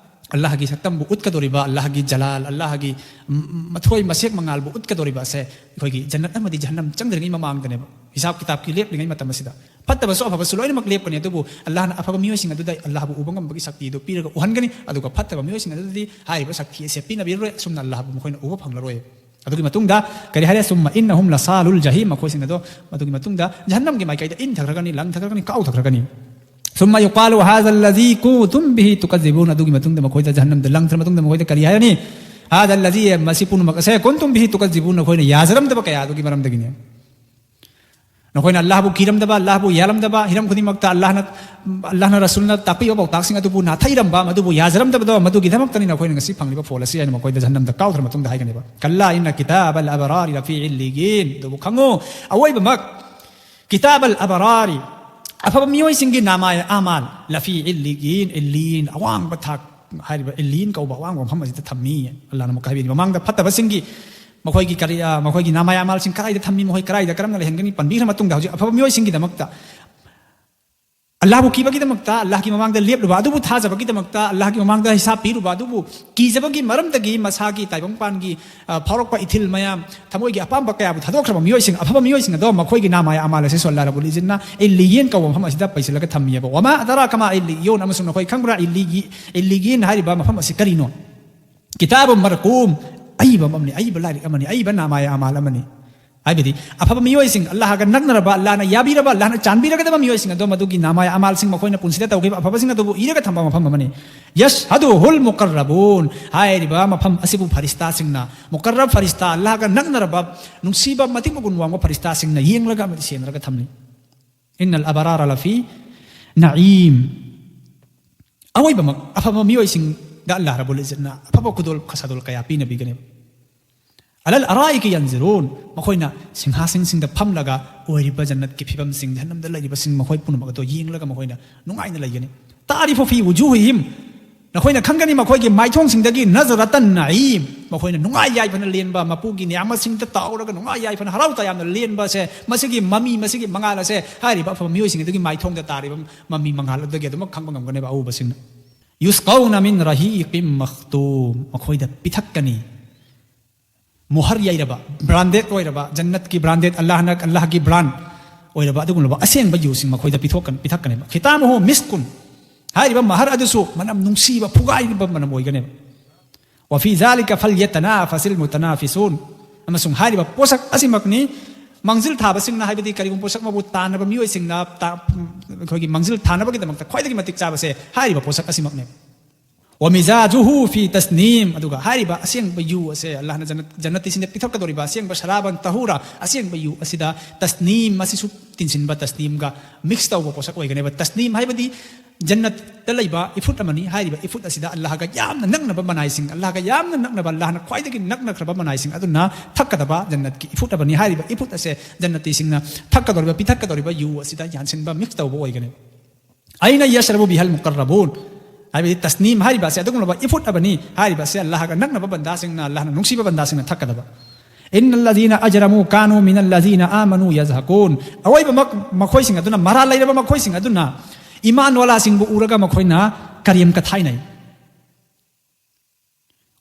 ꯑꯜꯂꯥꯍꯒꯤ ꯁꯛꯇꯝꯕꯨ ꯎꯠꯀꯗꯧꯔꯤꯕ, ꯑꯜꯂꯥꯍꯒꯤ ꯖꯂꯥꯜ, ꯑꯜꯂꯥꯍꯒꯤ, ꯎꯝ, ꯃꯊꯣꯏ ꯃꯁꯦꯛ ꯃꯉꯥꯜꯕꯨ ꯎꯠꯀꯗꯧꯔꯤꯕ ꯑꯁꯦ ꯑꯩꯈꯣꯏꯒꯤ ꯖꯟꯅꯠ ꯑꯃꯗꯤ ꯖꯍꯟꯅꯝ ꯆꯪꯗ꯭ꯔꯤꯉꯩ ꯃꯃꯥꯡꯗꯅꯦꯕ, ꯍꯤꯁꯥꯕ ꯀꯤꯇꯥꯕꯀꯤ ꯂꯦꯞꯂꯤꯉꯩ ꯃꯇꯝ ꯑꯁꯤꯗ꯫ ꯐꯠꯇꯕꯁꯨ ꯑꯐꯕꯁꯨ ꯂꯣꯏꯅꯃꯛ ꯂꯦꯞꯀꯅꯤ, ꯑꯗꯨꯕꯨ ꯑꯜꯂꯥꯍꯅ ꯑꯐꯕ ꯃꯤꯑꯣꯏꯁꯤꯡ ꯑꯗꯨꯗ ꯑꯜꯂꯥꯍꯕꯨ ꯎꯕ ꯉꯝꯕꯒꯤ ꯁꯛꯇꯤ ꯑꯗꯨ ꯄꯤꯔꯒ ꯎꯍꯟꯒꯅꯤ, ꯑꯗꯨꯒ ꯐꯠꯇꯕ ꯃꯤꯑꯣꯏꯁꯤꯡ ꯑꯗꯨꯗꯗꯤ ꯍꯥꯏꯔꯤꯕ ꯁꯛꯇꯤ ꯑꯁꯦ ꯄꯤꯅꯕꯤꯔꯔꯣꯏ, ꯑꯁꯨꯝꯅ ꯑꯜꯂꯥꯍꯕꯨ ꯃꯈꯣꯏꯅ ꯎꯕ ꯐꯪꯂꯔꯣꯏ꯫ ꯑꯗꯨꯒꯤ ꯃꯇꯨꯡꯗ ꯀꯔꯤ ꯍꯥꯏꯔꯦ? ꯁꯨꯝꯃ ꯏꯟꯅꯍꯨꯝ ꯂꯁꯥꯂꯨꯜ ꯖꯍꯤꯝ, ꯃꯈꯣꯏꯁꯤꯡ ꯑꯗꯣ ꯃꯗꯨꯒꯤ ꯃꯇꯨꯡꯗ ꯖꯍꯟꯅꯝꯒꯤ ꯃꯥꯏꯀꯩꯗ ꯏꯟꯊꯈ꯭ꯔꯒꯅꯤ, ꯂꯪꯊꯈ꯭ꯔꯒꯅꯤ, ꯀꯥꯎꯊꯈ꯭ꯔꯒꯅꯤ꯫ ꯁꯨꯝꯃ ꯌꯨꯀꯥꯂꯨ ꯍꯥꯖꯜ ꯂꯖꯤ ꯀꯨꯟꯇꯨꯝ ꯕꯤꯍꯤ ꯇꯨꯀꯖꯤꯕꯨꯟ, ꯑꯗꯨꯒꯤ ꯃꯇꯨꯡꯗ ꯃꯈꯣꯏꯗ ꯖꯍꯟꯅꯝꯗ ꯂꯪꯊꯔ ꯃꯇꯨꯡꯗ ꯃꯈꯣꯏꯗ ꯀꯔꯤ ꯍꯥꯏꯔꯅꯤ? ꯍꯥꯖꯜ ꯂꯖꯤ, ꯃꯁꯤ ꯄꯨꯝꯅꯃꯛ ꯑꯁꯦ, ꯀꯨꯟꯇꯨꯝ ꯕꯤꯍꯤ ꯇꯨꯀꯖꯤꯕꯨꯟ, ꯅꯈꯣꯏꯅ ꯌꯥꯖꯔꯝꯗꯕ ꯀꯌꯥ ꯑꯗꯨꯒꯤ ꯃꯔꯝꯗꯒꯤꯅꯤ꯫ ꯅꯈꯣꯏꯅ ꯑꯜꯂꯥꯍꯕꯨ ꯀꯤꯔꯝꯗꯕ, ꯑꯜꯂꯥꯍꯕꯨ ꯌꯥꯜꯂꯝꯗꯕ, ꯍꯤꯔꯝ ꯈꯨꯗꯤꯡꯃꯛꯇ ꯑꯜꯂꯥꯍꯅ, ꯑꯜꯂꯥꯍꯅ ꯔꯁꯨꯜꯅ ꯇꯥꯛꯄꯤꯕ ꯄꯥꯎꯇꯥꯛꯁꯤꯡ ꯑꯗꯨꯕꯨ ꯅꯥꯊꯩꯔꯝꯕ, ꯃꯗꯨꯕꯨ ꯌꯥꯖꯔꯝꯗꯕꯗꯣ, ꯃꯗꯨꯒꯤꯗꯃꯛꯇꯅꯤ ꯅꯈꯣꯏꯅ ꯉꯁꯤ ꯐꯪꯂꯤꯕ ꯐꯣꯜ ꯑꯁꯤ ꯍꯥꯏꯅ ꯃꯈꯣꯏꯗ ꯖꯍꯟꯅꯝꯗ ꯀꯥꯎꯊꯔ ꯃꯇꯨꯡꯗ ꯍꯥꯏꯒꯅꯦꯕ꯫ ꯀꯜꯂꯥ ꯏꯟꯅ ꯀꯤꯇꯥꯕꯜ ꯑꯕꯔꯥꯔꯤ ꯂꯐꯤ ꯏꯜꯂꯤꯌꯤꯟ꯫ ꯑꯗꯨꯕꯨ ꯈꯪꯉꯨ, ꯑꯋꯣꯏꯕꯃꯛ ꯀꯤꯇꯥꯕꯜ ꯑꯕꯔꯥꯔꯤ, ꯑꯐꯕ ꯃꯤꯑꯣꯏꯁꯤꯡꯒꯤ ꯅꯥꯃꯥꯏ ꯑꯃꯥꯜ, ꯂꯐꯤ ꯏꯜꯂꯤꯌꯤꯟ, ꯏꯜꯂꯤꯌꯤꯟ, ꯑꯋꯥꯡꯕ ꯊꯥꯛ ꯍꯥꯏꯔꯤꯕ ꯏꯜꯂꯤꯌꯤꯟ ꯀꯧꯕ ꯑꯋꯥꯡꯕ ꯃꯐꯝ ꯑꯁꯤꯗ ꯊꯝꯃꯤ꯫ ꯑꯜꯂꯥꯍꯅ ꯑꯃꯨꯛꯀ ꯍꯥꯏꯕꯤꯔꯤ, ꯃꯃꯥꯡꯗ ꯐꯠꯇꯕꯁꯤꯡꯒꯤ ꯃꯈꯣꯏꯒꯤ ꯀꯔꯤ, ꯑ, ꯃꯈꯣꯏꯒꯤ ꯅꯥꯃꯥꯏ ꯑꯃꯥꯜꯁꯤꯡ ꯀꯗꯥꯏꯗ ꯊꯝꯃꯤ, ꯃꯈꯣꯏ ꯀꯗꯥꯏꯗ ꯀꯔꯝꯅ ꯂꯩꯍꯟꯒꯅꯤ ꯄꯟꯕꯤꯈ꯭ꯔ ꯃꯇꯨꯡꯗ, ꯍꯧꯖꯤꯛ ꯑꯐꯕ ꯃꯤꯑꯣꯏꯁꯤꯡꯒꯤꯗꯃꯛꯇ, ꯑꯜꯂꯥꯍꯕꯨ ꯀꯤꯕꯒꯤꯗꯃꯛꯇ, ꯑꯜꯂꯥꯍꯒꯤ ꯃꯃꯥꯡꯗ ꯂꯦꯞꯂꯨꯕ ꯑꯗꯨꯕꯨ ꯊꯥꯖꯕꯒꯤꯗꯃꯛꯇ, ꯑꯜꯂꯥꯍꯒꯤ ꯃꯃꯥꯡꯗ ꯍꯤꯁꯥꯕ ꯄꯤꯔꯨꯕ ꯑꯗꯨꯕꯨ ꯀꯤꯖꯕꯒꯤ ꯃꯔꯝꯗꯒꯤ ꯃꯁꯥꯒꯤ ꯇꯥꯏꯕꯪꯄꯥꯟꯒꯤ, ꯑ, ꯐꯥꯎꯔꯛꯄ ꯏꯊꯤꯜ ꯃꯌꯥꯝ, ꯊꯃꯣꯏꯒꯤ ꯑꯄꯥꯝꯕ ꯀꯌꯥꯕꯨ ꯊꯥꯗꯣꯛꯈ꯭ꯔꯕ ꯃꯤꯑꯣꯏꯁꯤꯡ, ꯑꯐꯕ ꯃꯤꯑꯣꯏꯁꯤꯡ ꯑꯗꯣ ꯃꯈꯣꯏꯒꯤ ꯅꯥꯃꯥꯏ ꯑꯃꯥꯜ ꯑꯁꯤꯁꯨ ꯑꯜꯂꯥꯍ ꯔꯕꯨꯜ ꯏꯖꯠꯅ ꯏꯜꯂꯤꯌꯤꯟ ꯀꯧꯕ ꯃꯐꯝ ꯑꯁꯤꯗ ꯄꯩꯁꯤꯜꯂꯒ ꯊꯝꯃꯤꯑꯕ꯫ ꯋꯃꯥ ꯑꯗꯔꯥ ꯀꯃꯥ ꯏꯜꯂꯤꯌꯨꯟ, ꯑꯃꯁꯨꯡ ꯅꯈꯣꯏ ꯈꯪꯕ꯭ꯔꯥ ꯏꯜꯂꯤꯌꯤ-, ꯏꯜꯂꯤꯌꯤꯟ ꯍꯥꯏꯔꯤꯕ ꯃꯐꯝ ꯑꯁꯤ ꯀꯔꯤꯅꯣ? ꯀꯤꯇꯥꯕ ꯃꯔꯀꯨꯝ, ꯑꯏꯕ ꯑꯃꯅꯤ, ꯑꯏꯕ ꯂꯥꯏꯔꯤꯛ ꯑꯃꯅꯤ, ꯑꯏꯕ ꯅꯥꯃꯥꯏ ꯑꯃꯥꯜ ꯑꯃꯅꯤ꯫ ꯍꯥꯏꯕꯗꯤ ꯑꯐꯕ ꯃꯤꯑꯣꯏꯁꯤꯡ, ꯑꯜꯂꯥꯍꯒ ꯅꯛꯅꯔꯕ, ꯑꯜꯂꯥꯍꯅ ꯌꯥꯕꯤꯔꯕ, ꯑꯜꯂꯥꯍꯅ ꯆꯥꯟꯕꯤꯔꯒꯗꯕ ꯃꯤꯑꯣꯏꯁꯤꯡ ꯑꯗꯣ ꯃꯗꯨꯒꯤ ꯅꯥꯃꯥꯏ ꯑꯃꯥꯜꯁꯤꯡ, ꯃꯈꯣꯏꯅ ꯄꯨꯟꯁꯤꯗ ꯇꯧꯈꯤꯕ ꯑꯐꯕꯁꯤꯡ ꯑꯗꯨꯕꯨ ꯏꯔꯒ ꯊꯝꯕ ꯃꯐꯝ ꯑꯃꯅꯤ꯫ ꯌꯁꯍꯗꯨꯍꯨꯜ ꯃꯨꯀꯔꯔꯕꯨꯟ, ꯍꯥꯏꯔꯤꯕ ꯃꯐꯝ ꯑꯁꯤꯕꯨ ꯐꯔꯤꯁꯇꯥꯁꯤꯡꯅ, ꯃꯨꯀꯔꯔꯕ ꯐꯔꯤꯁꯇꯥ, ꯑꯜꯂꯥꯍꯒ ꯅꯛꯅꯔꯕ, ꯅꯨꯡꯁꯤꯕ, ꯃꯇꯤꯛ ꯃꯒꯨꯟ ꯋꯥꯡꯕ ꯐꯔꯤꯁꯇꯥꯁꯤꯡꯅ ꯌꯦꯡꯂꯒ ꯑꯃꯗꯤ ꯁꯦꯟꯅꯔꯒ ꯊꯝꯂꯤ꯫ Innal abrara lafi na'im. ꯑꯋꯣꯏꯕꯃꯛ ꯑꯐꯕ ꯃꯤꯑꯣꯏꯁꯤꯡꯗ ꯑꯜꯂꯥꯍ ꯔꯕꯨꯜ ꯏꯖꯠꯅ ꯑꯐꯕ ꯈꯨꯗꯣꯜ ꯈꯁꯥꯗꯣꯜ ꯀꯌꯥ ꯄꯤꯅꯕꯤꯒꯅꯦꯕ꯫ Alal araiki yanzurun, ꯃꯈꯣꯏꯅ ꯁꯤꯡꯍꯥꯁꯤꯡꯁꯤꯡꯗ ꯐꯝꯂꯒ ꯑꯣꯏꯔꯤꯕ ꯖꯟꯅꯠꯀꯤ ꯐꯤꯕꯝꯁꯤꯡ, ꯖꯍꯟꯅꯝꯗ ꯂꯩꯔꯤꯕꯁꯤꯡ, ꯃꯈꯣꯏ ꯄꯨꯝꯅꯃꯛ ꯑꯗꯨ ꯌꯦꯡꯂꯒ ꯃꯈꯣꯏꯅ ꯅꯨꯡꯉꯥꯏꯅ ꯂꯩꯒꯅꯤ꯫ Ta'rifu fi wujuhihim, ꯅꯈꯣꯏꯅ ꯈꯪꯒꯅꯤ ꯃꯈꯣꯏꯒꯤ ꯃꯥꯏꯊꯣꯡꯁꯤꯡꯗꯒꯤ ꯅꯖꯔꯥꯇꯟ ꯅꯥꯏꯝ, ꯃꯈꯣꯏꯅ ꯅꯨꯡꯉꯥꯏ ꯌꯥꯏꯐꯅ ꯂꯦꯟꯕ, ꯃꯄꯨꯒꯤ ꯅꯤꯌꯥꯃꯁꯤꯡꯗ ꯇꯥꯎꯔꯒ ꯅꯨꯡꯉꯥꯏ ꯌꯥꯏꯐꯅ ꯍꯔꯥꯎ ꯇꯌꯥꯝꯅ ꯂꯦꯟꯕ ꯑꯁꯦ, ꯃꯁꯤꯒꯤ ꯃꯃꯤ, ꯃꯁꯤꯒꯤ ꯃꯉꯥꯜ ꯑꯁꯦ ꯍꯥꯏꯔꯤꯕ ꯑꯐꯕ ꯃꯤꯑꯣꯏꯁꯤꯡ ꯑꯗꯨꯒꯤ ꯃꯥꯏꯊꯣꯡꯗ ꯇꯥꯔꯤꯕ ꯃꯃꯤ ꯃꯉꯥꯜ ꯑꯗꯨꯗꯒꯤ ꯑꯗꯨꯃꯛ ꯈꯪꯕ ꯉꯝꯒꯅꯦꯕ ꯑꯎꯕꯁꯤꯡꯅ꯫ Yusqawna min rahiqin makhtum, ꯃꯈꯣꯏꯗ ꯄꯤꯊꯛꯀꯅꯤ, ꯃꯨꯍꯔ ꯌꯩꯔꯕ, branded ꯑꯣꯏꯔꯕ, ꯖꯟꯅꯠꯀꯤ branded, ꯑꯜꯂꯥꯍꯅ, ꯑꯜꯂꯥꯍꯒꯤ brand ꯑꯣꯏꯔꯕ ꯑꯗꯨꯒꯨꯝꯂꯕ ꯑꯁꯦꯡꯕ ꯌꯨꯁꯤꯡ ꯃꯈꯣꯏꯗ ꯄꯤꯊꯣꯛꯀꯅꯤ, ꯄꯤꯊꯛꯀꯅꯦꯕ꯫ ꯈꯤꯇꯥꯃꯨꯍꯨ ꯃꯤꯁꯀꯨꯟ, ꯍꯥꯏꯔꯤꯕ ꯃꯍꯔ ꯑꯗꯨꯁꯨ ꯃꯅꯝ ꯅꯨꯡꯁꯤꯕ, ꯐꯨꯒꯥꯏꯔꯤꯕ ꯃꯅꯝ ꯑꯣꯏꯒꯅꯦꯕ꯫ Wa fi dhalika falyatanafasil mutanafisun, ꯑꯃꯁꯨꯡ ꯍꯥꯏꯔꯤꯕ ꯄꯣꯠꯁꯛ ꯑꯁꯤꯃꯛꯅꯤ ꯃꯥꯡꯖꯤꯜ ꯊꯥꯕꯁꯤꯡꯅ, ꯍꯥꯏꯕꯗꯤ ꯀꯔꯤꯒꯨꯝꯕ ꯄꯣꯠꯁꯛ ꯑꯃꯕꯨ ꯇꯥꯟꯅꯕ ꯃꯤꯑꯣꯏꯁꯤꯡꯅ ꯇꯥ-, ꯑꯩꯈꯣꯏꯒꯤ ꯃꯥꯡꯖꯤꯜ ꯊꯥꯅꯕꯒꯤꯗꯃꯛꯇ ꯈ꯭ꯋꯥꯏꯗꯒꯤ ꯃꯇꯤꯛ ꯆꯥꯕꯁꯦ ꯍꯥꯏꯔꯤꯕ ꯄꯣꯠꯁꯛ ꯑꯁꯤꯃꯛꯅꯦꯕ꯫ Wa mizajuhu fi tasnim, ꯑꯗꯨꯒ ꯍꯥꯏꯔꯤꯕ ꯑꯁꯦꯡꯕ ꯌꯨ ꯑꯁꯦ, ꯑꯜꯂꯥꯍꯅ ꯖꯟꯅꯠ, ꯖꯟꯅꯠꯇꯤꯁꯤꯡꯗ ꯄꯤꯊꯛꯀꯗꯧꯔꯤꯕ ꯑꯁꯦꯡꯕ ꯁꯔꯥꯕꯟ ꯇꯍꯨꯔꯥ, ꯑꯁꯦꯡꯕ ꯌꯨ ꯑꯁꯤꯗ ꯇꯁꯅꯤꯝ ꯑꯁꯤꯁꯨ ꯇꯤꯟꯁꯤꯟꯕ, ꯇꯁꯅꯤꯝꯒ mix ꯇꯧꯕ ꯄꯣꯠꯁꯛ ꯑꯣꯏꯒꯅꯦꯕ꯫ ꯇꯁꯅꯤꯝ ꯍꯥꯏꯕꯗꯤ ꯖꯟꯅꯠꯇ ꯂꯩꯕ ꯏꯐꯨꯠ ꯑꯃꯅꯤ꯫ ꯍꯥꯏꯔꯤꯕ ꯏꯐꯨꯠ ꯑꯁꯤꯗ ꯑꯜꯂꯥꯍꯒ ꯌꯥꯝꯅ ꯅꯛꯅꯕ ꯃꯅꯥꯏꯁꯤꯡ, ꯑꯜꯂꯥꯍꯒ ꯌꯥꯝꯅ ꯅꯛꯅꯕ, ꯑꯜꯂꯥꯍꯅ ꯈ꯭ꯋꯥꯏꯗꯒꯤ ꯅꯛꯅꯈ꯭ꯔꯕ ꯃꯅꯥꯏꯁꯤꯡ ꯑꯗꯨꯅ ꯊꯛꯀꯗꯕ ꯖꯟꯅꯠꯀꯤ ꯏꯐꯨꯠ ꯑꯃꯅꯤ꯫ ꯍꯥꯏꯔꯤꯕ ꯏꯐꯨꯠ ꯑꯁꯦ ꯖꯟꯅꯠꯇꯤꯁꯤꯡꯅ ꯊꯛꯀꯗꯧꯔꯤꯕ, ꯄꯤꯊꯛꯀꯗꯧꯔꯤꯕ ꯌꯨ ꯑꯁꯤꯗ ꯌꯥꯟꯁꯤꯟꯕ, mix ꯇꯧꯕ ꯑꯣꯏꯒꯅꯤ꯫ Aina yashrabu bihal muqarrabun, ꯍꯥꯏꯕꯗꯤ ꯇꯁꯅꯤꯝ ꯍꯥꯏꯔꯤꯕ ꯑꯁꯦ ꯑꯗꯨꯒꯨꯝꯂꯕ ꯏꯐꯨꯠ ꯑꯃꯅꯤ꯫ ꯍꯥꯏꯔꯤꯕ ꯑꯁꯦ ꯑꯜꯂꯥꯍꯒ ꯅꯛꯅꯕ ꯕꯟꯗꯥꯁꯤꯡꯅ, ꯑꯜꯂꯥꯍꯅ ꯅꯨꯡꯁꯤꯕ ꯕꯟꯗꯥꯁꯤꯡꯅ ꯊꯛꯀꯗꯕ꯫ Innal ladhina ajramu kanu minal ladhina amanu yazhakun, ꯑꯋꯣꯏꯕꯃꯛ ꯃꯈꯣꯏꯁꯤꯡ ꯑꯗꯨꯅ, ꯃꯔꯥꯜ ꯂꯩꯔꯕ ꯃꯈꯣꯏꯁꯤꯡ ꯑꯗꯨꯅ ꯏꯃꯥꯟ ꯋꯥꯂꯥꯁꯤꯡꯕꯨ ꯎꯔꯒ ꯃꯈꯣꯏꯅ ꯀꯔꯦꯝ ꯀꯊꯥꯏꯅꯩ꯫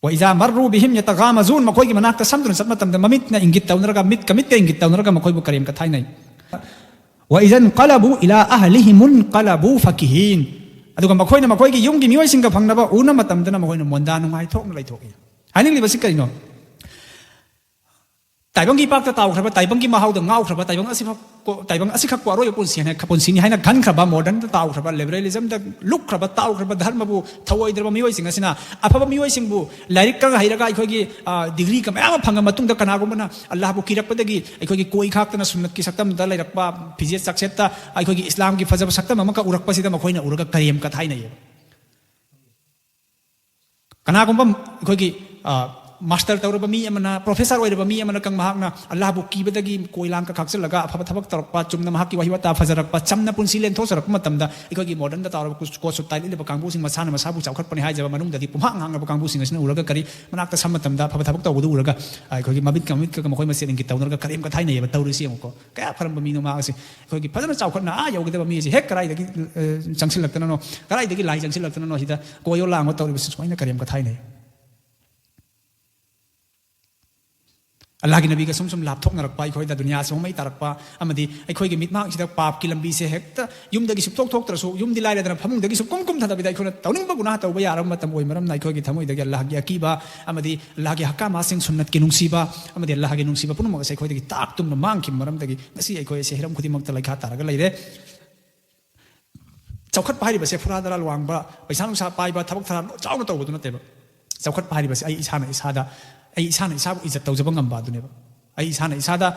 Wa idha marru bihim yataghamazun, ꯃꯈꯣꯏꯒꯤ ꯃꯅꯥꯛꯇ ꯁꯝꯗꯨꯅ ꯆꯠꯄ ꯃꯇꯝꯗ ꯃꯃꯤꯠꯅ ꯏꯪꯒꯤꯠ ꯇꯧꯅꯔꯒ, ꯃꯤꯠꯀ ꯃꯤꯠꯀ ꯏꯪꯒꯤꯠ ꯇꯧꯅꯔꯒ ꯃꯈꯣꯏꯕꯨ ꯀꯔꯦꯝ ꯀꯊꯥꯏꯅꯩ꯫ Wa idha inqalabu ila ahlihim inqalabu fakihin, ꯑꯗꯨꯒ ꯃꯈꯣꯏꯅ ꯃꯈꯣꯏꯒꯤ ꯌꯨꯝꯒꯤ ꯃꯤꯑꯣꯏꯁꯤꯡꯒ ꯐꯪꯅꯕ ꯎꯅ ꯃꯇꯝꯗꯅ ꯃꯈꯣꯏꯅ ꯃꯣꯟꯗꯥ ꯅꯨꯡꯉꯥꯏꯊꯣꯛꯅ ꯂꯩꯊꯣꯛꯏ꯫ ꯍꯥꯏꯅꯤꯡꯂꯤꯕꯁꯤ ꯀꯔꯤꯅꯣ? ꯇꯥꯏꯕꯪꯒꯤ ꯄꯥꯛꯇ ꯇꯥꯎꯈ꯭ꯔꯕ, ꯇꯥꯏꯕꯪꯒꯤ ꯃꯍꯥꯎꯗ ꯉꯥꯎꯈ꯭ꯔꯕ, ꯇꯥꯏꯕꯪ ꯑꯁꯤꯈꯛ ꯀꯣ-, ꯇꯥꯏꯕꯪ ꯑꯁꯤꯈꯛꯄꯨ ꯑꯔꯣꯏꯕ ꯄꯨꯟꯁꯤ ꯍꯥꯏꯅ, ꯄꯨꯟꯁꯤꯅꯤ ꯍꯥꯏꯅ ꯈꯟꯈ꯭ꯔꯕ, ꯃꯣꯗꯔꯟꯗ ꯇꯥꯎꯈ꯭ꯔꯕ, ꯂꯤꯕꯔꯦꯂꯤꯖꯝꯗ ꯂꯨꯞꯈ꯭ꯔꯕ, ꯇꯥꯎꯈ꯭ꯔꯕ ꯙꯔꯃꯕꯨ ꯊꯧꯑꯣꯏꯗ꯭ꯔꯕ ꯃꯤꯑꯣꯏꯁꯤꯡ ꯑꯁꯤꯅ, ꯑꯐꯕ ꯃꯤꯑꯣꯏꯁꯤꯡꯕꯨ ꯂꯥꯏꯔꯤꯛꯀ ꯍꯩꯔꯒ ꯑꯩꯈꯣꯏꯒꯤ, ꯑ, ꯗꯤꯒ꯭ꯔꯤꯒ ꯃꯌꯥꯝ ꯑꯃ ꯐꯪꯉ ꯃꯇꯨꯡꯗ, ꯀꯅꯥꯒꯨꯝꯕꯅ ꯑꯜꯂꯥꯍꯕꯨ ꯀꯤꯔꯛꯄꯗꯒꯤ ꯑꯩꯈꯣꯏꯒꯤ ꯀꯣꯏ ꯈꯥꯛꯇꯅ ꯁꯨꯟꯅꯠꯀꯤ ꯁꯛꯇꯝꯗ ꯂꯩꯔꯛꯄ, ꯐꯤꯖꯦꯠ ꯆꯥꯛꯁꯦꯠꯇ ꯑꯩꯈꯣꯏꯒꯤ ꯏꯁꯂꯥꯝꯒꯤ ꯐꯖꯕ ꯁꯛꯇꯝ ꯑꯃꯈꯛ ꯎꯔꯛꯄꯁꯤꯗ ꯃꯈꯣꯏꯅ ꯎꯔꯒ ꯀꯔꯦꯝ ꯀꯊꯥꯏꯅꯩꯌꯦꯕ꯫ ꯀꯅꯥꯒꯨꯝꯕ ꯑꯩꯈꯣꯏꯒꯤ, ꯑ, ꯃꯥꯁꯇꯔ ꯇꯧꯔꯕ ꯃꯤ ꯑꯃꯅ, ꯄ꯭ꯔꯣꯐꯦꯁꯔ ꯑꯣꯏꯔꯕ ꯃꯤ ꯑꯃꯅ ꯀꯪ-, ꯃꯍꯥꯛꯅ ꯑꯜꯂꯥꯍꯕꯨ ꯀꯤꯕꯗꯒꯤ ꯀꯣꯏ ꯂꯥꯡꯀ ꯈꯥꯛꯆꯤꯜꯂꯒ ꯑꯐꯕ ꯊꯕꯛ ꯇꯧꯔꯛꯄ, ꯆꯨꯝꯅ ꯃꯍꯥꯛꯀꯤ ꯋꯥꯍꯩ ꯋꯥꯇꯥ ꯐꯖꯔꯛꯄ, ꯆꯝꯅ ꯄꯨꯟꯁꯤ ꯂꯦꯟꯊꯣꯛꯆꯔꯛꯄ ꯃꯇꯝꯗ, ꯑꯩꯈꯣꯏꯒꯤ ꯃꯣꯗꯔꯟꯗ ꯇꯧꯔꯕ ꯀꯨꯁ-, ꯀꯣꯠ ꯁꯨꯠ ꯇꯥꯏ ꯂꯤꯠꯂꯤꯕ ꯀꯥꯡꯕꯨꯁꯤꯡ ꯃꯁꯥꯅ ꯃꯁꯥꯕꯨ ꯆꯥꯎꯈꯠꯄꯅꯤ ꯍꯥꯏꯖꯕ ꯃꯅꯨꯡꯗꯗꯤ ꯄꯨꯝꯍꯥꯛ ꯉꯥꯡꯂꯕ ꯀꯥꯡꯕꯨꯁꯤꯡ ꯑꯁꯤꯅ ꯎꯔꯒ ꯀꯔꯤ, ꯃꯅꯥꯛꯇ ꯁꯝ ꯃꯇꯝꯗ ꯑꯐꯕ ꯊꯕꯛ ꯇꯧꯕꯗꯨ ꯎꯔꯒ, ꯑ, ꯑꯩꯈꯣꯏꯒꯤ ꯃꯃꯤꯠꯀ ꯃꯃꯤꯠꯀꯒ ꯃꯈꯣꯏ ꯃꯁꯦꯟ ꯏꯪꯒꯤꯠ ꯇꯧꯅꯔꯒ ꯀꯔꯦꯝ ꯀꯊꯥꯏꯅꯩꯌꯦꯕ꯫ ꯇꯧꯔꯤꯁꯤ ꯌꯦꯡꯉꯨꯀꯣ꯫ ꯀꯌꯥ ꯐꯔꯝꯕ ꯃꯤꯅꯣ ꯃꯍꯥꯛ ꯑꯁꯤ꯫ ꯑꯩꯈꯣꯏꯒꯤ ꯐꯖꯅ ꯆꯥꯎꯈꯠꯅ ꯑꯥ ꯌꯧꯒꯗꯕ ꯃꯤ ꯑꯁꯤ ꯍꯦꯛ ꯀꯗꯥꯏꯗꯒꯤ, ꯑ, ꯆꯪꯁꯤꯜꯂꯛꯇꯅꯅꯣ, ꯀꯗꯥꯏꯗꯒꯤ ꯂꯥꯏ ꯆꯪꯁꯤꯜꯂꯛꯇꯅꯅꯣ ꯁꯤꯗ ꯀꯣꯏꯌꯣ ꯂꯥꯡꯉꯣ ꯇꯧꯔꯤꯕꯁꯤ ꯁꯨꯃꯥꯏꯅ ꯀꯔꯦꯝ ꯀꯊꯥꯏꯅꯩ꯫ ꯑꯜꯂꯥꯍꯒꯤ ꯅꯕꯤꯒ ꯁꯨꯝ ꯁꯨꯝ ꯂꯥꯞꯊꯣꯛꯅꯔꯛꯄ, ꯑꯩꯈꯣꯏꯗ ꯗꯨꯅꯤꯌꯥꯁꯤ ꯃꯃꯩ ꯇꯥꯔꯛꯄ, ꯑꯃꯗꯤ ꯑꯩꯈꯣꯏꯒꯤ ꯃꯤꯠꯃꯥꯡꯁꯤꯗ ꯄꯥꯞꯀꯤ ꯂꯝꯕꯤꯁꯦ ꯍꯦꯛꯇ ꯌꯨꯝꯗꯒꯤ ꯁꯨꯞꯊꯣꯛ ꯊꯣꯛꯇ꯭ꯔꯁꯨ, ꯌꯨꯝꯗꯤ ꯂꯥꯏꯔꯗꯅ ꯐꯃꯨꯡꯗꯒꯤ ꯁꯨꯞꯀꯨꯝ ꯀꯨꯝꯊꯗꯕꯤꯗ ꯑꯩꯈꯣꯏꯅ ꯇꯧꯅꯤꯡꯕ ꯒꯨꯅꯥꯍ ꯇꯧꯕ ꯌꯥꯔꯕ ꯃꯇꯝ ꯑꯣꯏ ꯃꯔꯝꯅ, ꯑꯩꯈꯣꯏꯒꯤ ꯊꯃꯣꯏꯗꯒꯤ ꯑꯜꯂꯥꯍꯒꯤ ꯑꯀꯤꯕ ꯑꯃꯗꯤ ꯑꯜꯂꯥꯍꯒꯤ ꯑꯍꯀꯥꯝꯁꯤꯡ, ꯁꯨꯟꯅꯠꯀꯤ ꯅꯨꯡꯁꯤꯕ ꯑꯃꯗꯤ ꯑꯜꯂꯥꯍꯒꯤ ꯅꯨꯡꯁꯤꯕ ꯄꯨꯝꯅꯃꯛ ꯑꯁꯦ ꯑꯩꯈꯣꯏꯗꯒꯤ ꯇꯥꯛ ꯇꯨꯝꯅ ꯃꯥꯡꯈꯤꯕ ꯃꯔꯝꯗꯒꯤ ꯉꯁꯤ ꯑꯩꯈꯣꯏ ꯑꯁꯦ ꯍꯤꯔꯝ ꯈꯨꯗꯤꯡꯃꯛꯇ ꯂꯩꯈꯥ ꯇꯥꯔꯒ ꯂꯩꯔꯦ꯫ ꯆꯥꯎꯈꯠꯄ ꯍꯥꯏꯔꯤꯕꯁꯦ ꯐꯨꯔꯥ ꯗꯔꯥ ꯋꯥꯡꯕ, ꯄꯩꯁꯥ ꯅꯨꯡꯁꯥ ꯄꯥꯏꯕ, ꯊꯕꯛ ꯊꯧꯔꯥꯡ ꯆꯥꯎꯅ ꯇꯧꯕꯗꯨ ꯅꯠꯇꯦꯕ꯫ ꯆꯥꯎꯈꯠꯄ ꯍꯥꯏꯔꯤꯕꯁꯦ ꯑꯩ ꯏꯁꯥꯅ ꯏꯁꯥꯗ, ꯑꯩ ꯏꯁꯥꯅ ꯏꯁꯥꯕꯨ ꯏꯖꯠ ꯇꯧꯖꯕ ꯉꯝꯕ ꯑꯗꯨꯅꯦꯕ꯫ ꯑꯩ ꯏꯁꯥꯅ ꯏꯁꯥꯗ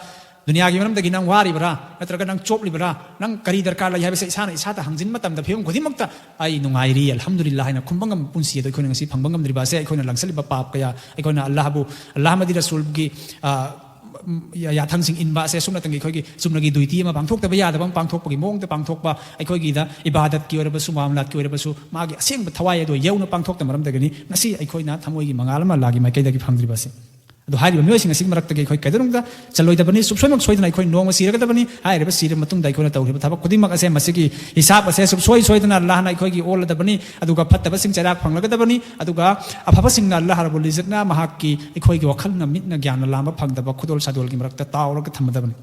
ꯗꯨꯅꯤꯌꯥꯒꯤ ꯃꯔꯝꯗꯒꯤ ꯅꯪ ꯋꯥꯔꯤꯕ꯭ꯔꯥ, ꯅꯠꯇ꯭ꯔꯒ ꯅꯪ ꯆꯣꯞꯂꯤꯕ꯭ꯔꯥ, ꯅꯪ ꯀꯔꯤ ꯗꯔꯀꯥꯔ ꯂꯩ ꯍꯥꯏꯕꯁꯦ ꯏꯁꯥꯅ ꯏꯁꯥꯗ ꯍꯪꯖꯤꯟ ꯃꯇꯝꯗ ꯐꯤꯕꯝ ꯈꯨꯗꯤꯡꯃꯛꯇ "ꯑꯩ ꯅꯨꯡꯉꯥꯏꯔꯤ, ꯑꯜꯍꯝꯗꯨꯂꯤꯜꯂꯥꯍ" ꯍꯥꯏꯅ ꯈꯨꯝꯕ ꯉꯝꯕ ꯄꯨꯟꯁꯤ ꯑꯗꯣ ꯑꯩꯈꯣꯏꯅ ꯉꯁꯤ ꯐꯪꯕ ꯉꯝꯗ꯭ꯔꯤꯕ ꯑꯁꯦ ꯑꯩꯈꯣꯏꯅ ꯂꯪꯁꯤꯜꯂꯤꯕ ꯄꯥꯞ ꯀꯌꯥ, ꯑꯩꯈꯣꯏꯅ ꯑꯜꯂꯥꯍꯕꯨ, ꯑꯜꯂꯥꯍ ꯑꯃꯗꯤ ꯔꯁꯨꯜꯒꯤ, ꯑ, ꯌꯥ-, ꯌꯥꯊꯪꯁꯤꯡ ꯏꯟꯕ ꯑꯁꯦ ꯁꯨꯞꯅꯇꯪꯒꯤ ꯑꯩꯈꯣꯏꯒꯤ ꯆꯨꯝꯅꯒꯤ ꯗ꯭ꯌꯨꯇꯤ ꯑꯃ ꯄꯥꯡꯊꯣꯛꯇꯕ ꯌꯥꯗꯕ ꯑꯃ ꯄꯥꯡꯊꯣꯛꯄꯒꯤ ꯃꯑꯣꯡꯗ ꯄꯥꯡꯊꯣꯛꯄ, ꯑꯩꯈꯣꯏꯒꯤꯗ ꯏꯕꯥꯗꯠꯀꯤ ꯑꯣꯏꯔꯕꯁꯨ, ꯃꯥꯃꯂꯥꯠꯀꯤ ꯑꯣꯏꯔꯕꯁꯨ, ꯃꯥꯒꯤ ꯑꯁꯦꯡꯕ ꯊꯋꯥꯏ ꯑꯗꯣ ꯌꯧꯅ ꯄꯥꯡꯊꯣꯛꯇꯕ ꯃꯔꯝꯗꯒꯤꯅꯤ ꯉꯁꯤ ꯑꯩꯈꯣꯏꯅ ꯊꯃꯣꯏꯒꯤ ꯃꯉꯥꯜ ꯑꯃ ꯑꯜꯂꯥꯍꯒꯤ ꯃꯥꯏꯀꯩꯗꯒꯤ ꯐꯪꯗ꯭ꯔꯤꯕ ꯑꯁꯤ꯫ ꯑꯗꯣ ꯍꯥꯏꯔꯤꯕ ꯃꯤꯑꯣꯏꯁꯤꯡ ꯑꯁꯤꯒꯤ ꯃꯔꯛꯇꯒꯤ ꯑꯩꯈꯣꯏ ꯀꯩꯗꯧꯅꯨꯡꯗ ꯆꯜꯂꯣꯏꯗꯕꯅꯤ꯫ ꯁꯨꯡꯁꯣꯏꯃꯛ ꯁꯣꯏꯗꯅ ꯑꯩꯈꯣꯏ ꯅꯣꯡꯃ ꯁꯤꯔꯒꯗꯕꯅꯤ꯫ ꯍꯥꯏꯔꯤꯕ ꯁꯤꯔꯕ ꯃꯇꯨꯡꯗ ꯑꯩꯈꯣꯏꯅ ꯇꯧꯈꯤꯕ ꯊꯕꯛ ꯈꯨꯗꯤꯡꯃꯛ ꯑꯁꯦ ꯃꯁꯤꯒꯤ ꯍꯤꯁꯥꯕ ꯑꯁꯦ ꯁꯨꯡꯁꯣꯏ ꯁꯣꯏꯗꯅ ꯑꯜꯂꯥꯍꯅ ꯑꯩꯈꯣꯏꯒꯤ ꯑꯣꯜꯂꯗꯕꯅꯤ꯫ ꯑꯗꯨꯒ ꯐꯠꯇꯕꯁꯤꯡ ꯆꯩꯔꯥꯛ ꯐꯪꯂꯒꯗꯕꯅꯤ꯫ ꯑꯗꯨꯒ ꯑꯐꯕꯁꯤꯡꯅ ꯑꯜꯂꯥꯍ ꯔꯕꯨꯜ ꯏꯖꯠꯅ ꯃꯍꯥꯛꯀꯤ, ꯑꯩꯈꯣꯏꯒꯤ ꯋꯥꯈꯜꯅ, ꯃꯤꯠꯅ, ꯒ꯭ꯌꯥꯟꯅ ꯂꯥꯝꯕ ꯐꯪꯗꯕ ꯈꯨꯗꯣꯜ ꯁꯥꯗꯣꯜꯒꯤ ꯃꯔꯛꯇ ꯇꯥꯎꯔꯒ ꯊꯝꯃꯗꯕꯅꯤ꯫